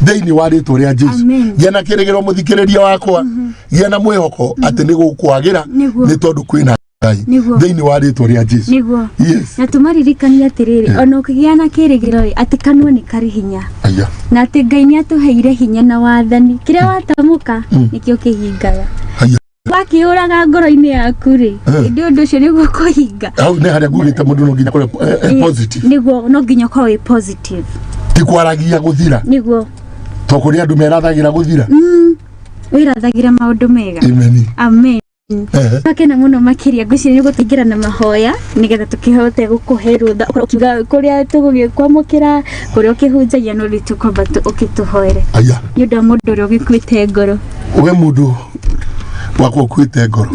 thĩinĩ wa rĩtwa rĩa Jesu.
Amen.
Gĩa na kĩrĩgĩrĩro, mũthikĩrĩria wakwa, gĩa na mwĩhoko atĩ nĩ gũkwagĩra, nĩ tondũ kwĩna Ngai thĩinĩ wa rĩtwa rĩa Jesu. Yes.
Na tũmaririkanie atĩrĩrĩ, ona ũkĩgĩa na kĩrĩgĩrĩro rĩ, atĩ kanua nĩ karĩ hinya.
Aya.
Na atĩ Ngai nĩ atũheire hinya na wathani, kĩrĩa watamũka nĩkĩo kĩhingaga.
Aya.
Wakĩũraga ngoro-inĩ yaku rĩ, ĩndĩ ũndũ ũcio nĩguo kũhinga.
Hau nĩ harĩa ngugĩte mũndũ no nginya akorwo positive.
Nĩguo, no nginya ũkorwo wĩ positive.
Ti kwaragia gũthira. To kũrĩ andũ merathagĩra gũthira.
Wĩrathagĩra maũndũ mega.
Amen.
Amen. Twakena mũno makĩria, ngwĩciria nĩ gũtũingĩra na mahoya nĩgetha tũkĩhote gũkũhe rũtha ũkorwo ũkiuga kũrĩa tũgũgĩkwamũkĩra, kũrĩa ũkĩhunjagia, no rĩu tũkwamba ũkĩtũhoere
Aya.
nĩ ũndũ wa mũndũ ũrĩa ũgĩkuĩte ngoro.
We mũndũ wakwa ũkuĩte ngoro,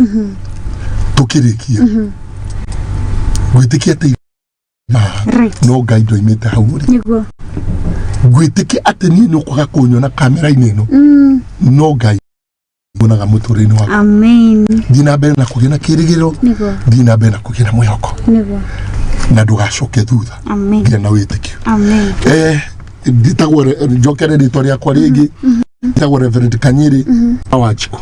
tũkĩrĩkia ngwĩtĩkia atĩ no Ngai ndoimĩte hau ũrĩ. Ngwĩtĩkia atĩ niĩ nĩ ũkwaga kũnyona kamera-inĩ ĩno, no Ngai wonaga mũtũrĩre-inĩ waku.
Amen.
Thiĩ na mbere na kũgĩa na kĩrĩgĩrĩro. Thiĩ na mbere na kũgĩa na mwĩhoko na ndũgacoke thutha.
Amen.
Gĩa na wĩtĩkio.
Amen.
Ndĩtagwo njokere rĩtwa rĩakwa rĩngĩ, ndĩtagwo Reverend Kanyiri Wanjikũ.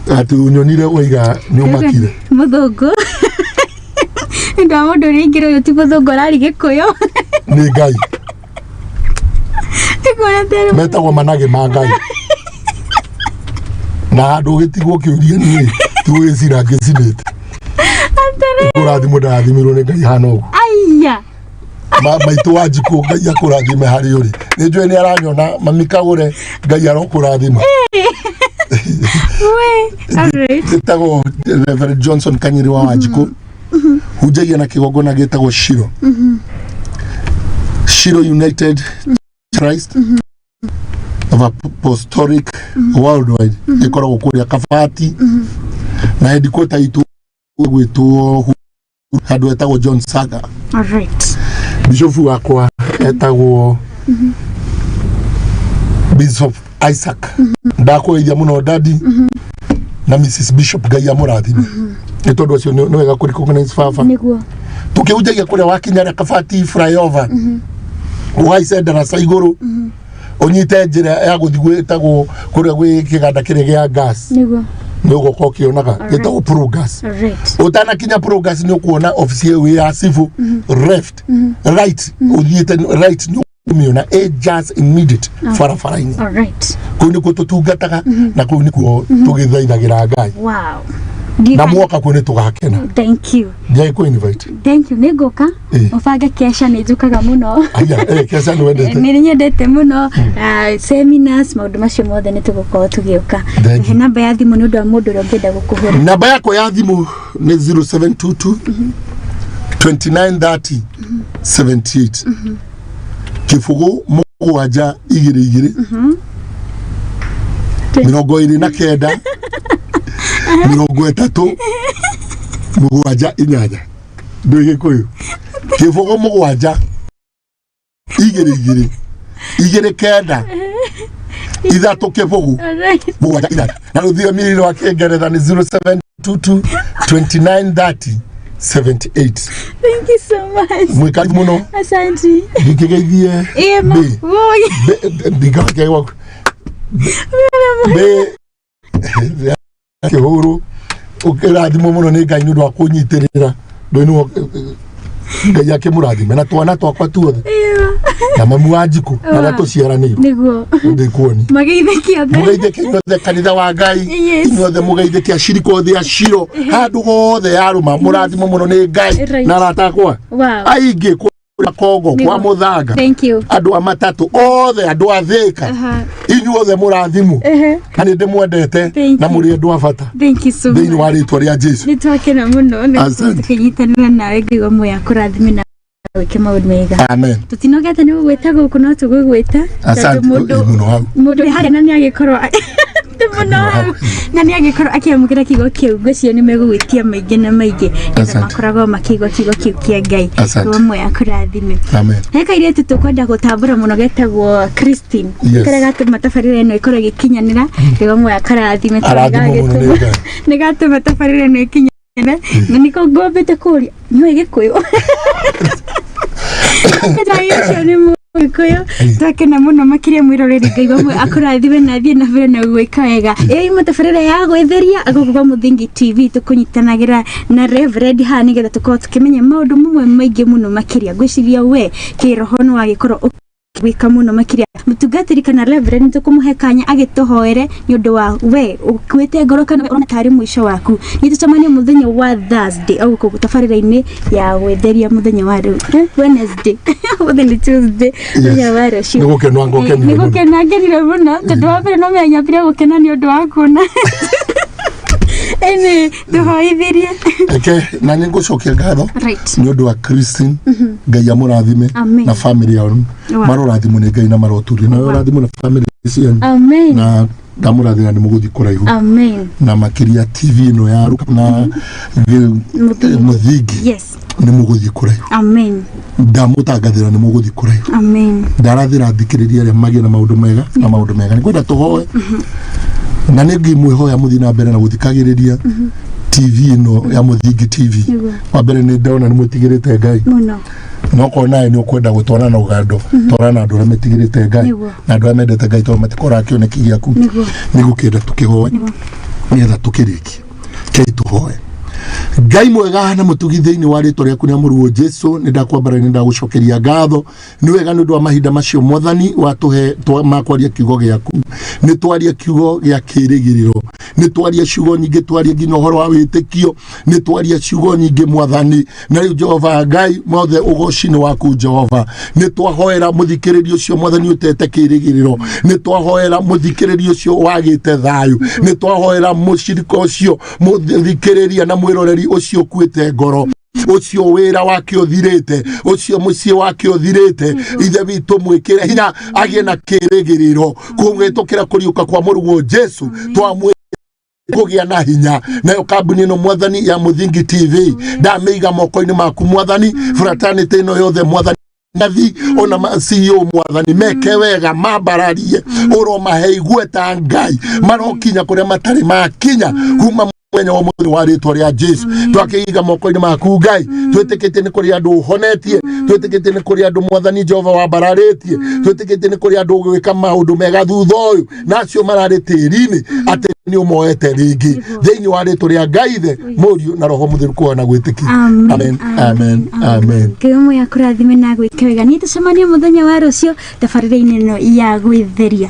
Atĩ ũnyonire waiga nĩ ũmakire.
Mũthũngũ nĩ ũndũ wa mũndũ ũrĩa ingĩra ũyũ ti mũthũngũ, arari Gĩkũyũ.
Nĩ Ngai.
Nĩkuona terĩ.
Metagwo managĩ ma Ngai, na handũ ũgĩtigwo kĩũria niĩ tigũgĩcira ngĩcinĩte kũrathimwo ndarathimirwo nĩ Ngai hana ũguo.
Aya.
Maitũ wa Njikũ, Ngai akũrathime harĩ ũrĩ. Nĩ njũĩ nĩ aranyona. Mami Kagũre, Ngai arokũrathima.
We, alright.
Njĩtagwo Reverend Johnson Kanyiri wa Wanjikũ, hunjagia na kĩgongona gĩtagwo Shiro, Shiro United Christ of Apostolic Worldwide, ĩkoragwo kũrĩa Kabati na headquarter itũ gwĩtwo handũ etagwo John Saga. Bishop wakwa etagwo Bishop Isaac. Ndakũgeithia mũno dadi na Mrs Bishop, Ngai amũrathime. Nĩ tondũ ũcio nĩ wega kũ recognize baba. Tukĩhunjagia kũrĩa wakinya Kabati flyover, ũhaice ndaraca igũrũ, ũnyite njĩra ya gũthiĩ gwĩtagwo kũrĩa gwĩ kĩganda kĩrĩa gĩa gas. Nĩ ũgoka ũkĩonaga gĩtagwo Progas. Ũtanakinya Progas nĩ ũkuona obici ĩyo ya civil left, right, ũthiĩte right nĩ ũkũmĩona ĩ just immediate barabara-inĩ. Kũu nĩkuo tũtungataga na kũu nĩkuo tũgĩthaithagĩra Ngai. Na mwoka kuo nĩ tũgakena.
Thank you.
Ndiagĩ kũ invite.
Thank you, nĩ ngũka. Ũbange kesha, nĩ njũkaga mũno.
Aya, keca nĩ wendete.
Nĩ nyendete mũno. Ah, seminars, maũndũ macio mothe nĩ tũgũkorwo tũgĩũka.
Thank
He
you.
namba ya thimũ nĩ ũndũ wa mũndũ ũrĩa ũngĩenda gũkũhũra.
Namba yakwa ya thimũ nĩ 0722 2930 78, 0 7 2 2 29 30 7 8. Ndå gä 0 7 2 2 2 9 3 0 7 8, na rũthiomi rwa kĩngeretha nĩ 0722 2930 78.
Thank you so much.
Mwĩkari mũno.
Asante.
Ndingĩgeithie.
Ema.
Mbĩ.
Woi.
Ndingĩgeithie mbĩ kĩhũrũ ũkĩrathimwo mũno nĩ Ngai nĩ ũndũ wa kũnyitĩrĩra ndũinĩ Ngai akĩmũrathime na twana twakwa tuothe na mamu wa njikũ na arĩa tũciaranĩirwo.
Nĩguo.
Ndĩkuoni.
Mageithĩke othe.
Mũgeithĩke inyuothe kanitha wa Ngai. Inyuothe mũgeithĩke acirika othe aciro handũ hothe yarũma mũrathimwo mũno nĩ Ngai na arata akwa aingĩ kwa Kongo kwa Mũthanga.
Thank you.
Andũ a matatũ othe andũ a Thĩka inyuothe mũrathimwo na nĩ ndĩmwendete
Thank
na
you.
mũrĩ andũ a bata
Thank you so
thĩinĩ
much.
wa rĩtwa rĩa Jesu.
Nĩ twakena mũno nĩ
Asante.
tũkĩnyitanĩra nawe Ngai wa muoyo akũrathime na wĩke maũndũ mega.
Amen.
Tũtinogete nĩ gũgwĩta gũkũ no tũgũgwĩta.
Asante.
Tondũ mũndũ
Mũno hau.
Mũndũ wĩ harĩa na nĩ agĩkorwo Nĩ mũno hau na nĩ agĩkorwo akĩamũkĩra kiugo kĩu ngwĩciria nĩ megũgwĩtia maingĩ na maingĩ nĩgetha
Asante.
makoragwo makĩigua kiugo kĩu kĩa Ngai.
Asante.
Ngai wa muoyo akũrathime.
Amen.
He kairĩtu tũkwenda gũtambũra mũno getagwo Christine. Karĩa gatũma tabarĩra ĩno ĩkorwo ĩgĩkinyanĩra. Ngai wa muoyo akarathime tondũ
Arathimwo mũno nĩ Ngai.
nĩ gatũma tabarĩra ĩno ĩkinyanĩre na nĩko ngwambĩte kũria nĩũĩ Gĩkũyũ. Ngai ũcio nĩ Mũgĩkũyũ. Twakena mũno makĩria mwĩroreri Ngai wa muoyo akũrathime na athiĩ na mbere na gwĩka wega. Ĩyo ima tabarĩra ya gwĩtheria gũkũ kwa Mũthingi TV tũkũnyitanagĩra na Reverend haha nĩgetha tũkorwo tũkĩmenya maũndũ mamwe maingĩ mũno makĩria. Ngwĩciria we kĩroho nĩ wagĩkorwo gwĩka mũno makĩria mũtungatĩri kana reverend tũkũmũhe kanya agĩtũhoere nĩ ũndũ wa we ũkuĩte ngoro kana ũrona tarĩ mũico waku. Nĩ tũcemanie mũthenya wa Thursday o gũkũ tabarĩra-inĩ ya gwĩtheria mũthenya wa rĩu Wednesday ũmũthĩ nĩ Tuesday mũthenya wa rũciũ.
Nĩ gũkena ngũkenire
Nĩ
mũno.
gũkena ngenire mũno tondũ wa mbere no menya nyambire gũkena nĩ ũndũ wa kuona ĩnĩ tũhoithirie.
Reke na nĩ ngũcokia ngatho nĩ ũndũ wa Christine. Ngai amũrathime
Amen.
na family yao. Marorathimwo nĩ Ngai na maroturio na ũrathimwo na family cianyu.
Amen.
Na ndamũrathĩra nĩ mũgũthiĩ kũraihu.
Amen.
Na makĩria TV ĩno ya Ruka na
Mũthingi.
Mũthingi. Nĩ mũgũthiĩ kũraihu.
Amen.
Ndamũtangathĩra nĩ mũgũthiĩ kũraihu.
Amen.
Ndarathĩra thikĩrĩria arĩa magĩe na maũndũ mega na maũndũ mega. Nĩ ngwenda tũhoe na nĩ ngĩmwĩhoya mũthiĩ na mbere na gũthikagĩrĩria TV ĩno ya Mũthingi TV. Wa mbere nĩ ndona nĩ mũtigĩrĩte Ngai
mũno.
Na okorwo nawe nĩ ũkwenda gũtwarana na ũgando twarana na andũ arĩa metigĩrĩte Ngai na andũ arĩa mendete Ngai tondũ matikoraga kĩoneki gĩaku. Nĩ gũkĩenda tũkĩhoe nĩgetha tũkĩrĩkie. Kei tũhoe. Ngai mwega na mũtugi thĩinĩ wa rĩtwa rĩaku rĩa mũruo Jesu, nĩ ndakwambara nĩ ndagũcokeria ngatho nĩ wega nĩ ũndũ wa mahinda macio mwathani watũhe makwaria kiugo gĩaku. Nĩ twaria kiugo gĩa kĩrĩgĩrĩro, nĩ twaria ciugo nyingĩ, twaria nginya ũhoro wa wĩtĩkio, nĩ twaria ciugo nyingĩ mwathani. Na rĩu Jehova Ngai mothe ũgoci nĩ waku Jehova. Nĩ twahoera mũthikĩrĩria ũcio mwathani ũtete kĩrĩgĩrĩro, nĩ twahoera mũthikĩrĩria ũcio wagĩte thayũ, nĩ twahoera mũcirika ũcio mũthikĩrĩria na mwĩroreri ũcio ũkuĩte ngoro, ũcio wĩra wake ũthirĩte, ũcio mũciĩ wake ũthirĩte. Ithe witũ mwĩkĩre hinya agĩe na kĩrĩgĩrĩro kũhĩtũkĩra kũriũka kwa mũrũguo Jesu twamwĩ kũgĩa na hinya. Nayo kambuni ĩno mwathani ya Mũthingi TV ndamĩiga moko-inĩ maku mwathani, fraternity ĩno yothe mwathani nathi ona ma CEO mwathani meke wega mambararie ũromahe igweta Ngai marokinya kũrĩa matarĩ makinya kuma mũthenya wa ũmũthĩ wa rĩtwa rĩa Jesu. Twakĩiga moko-inĩ maku Ngai, twĩtĩkĩtie nĩ kũrĩ andũ ũhonetie, twĩtĩkĩtie nĩ kũrĩ andũ mwathani Jehova wambararĩtie, twĩtĩkĩtie nĩ kũrĩ andũ ũgwĩka maũndũ mega thutha ũyũ na acio mararĩ tĩri-inĩ atĩ nĩ ũmoete rĩngĩ thĩinĩ wa rĩtwa rĩa Ngai Ithe Mũriũ na Roho Mũtheru kũhoya na gwĩtĩkia. Amen, amen, amen.
Ngai ũmwe akũrathime na gwĩka wega. Nĩ tũcemanie mũthenya wa rũciũ tabarĩra-inĩ ĩno ya gwĩtheria.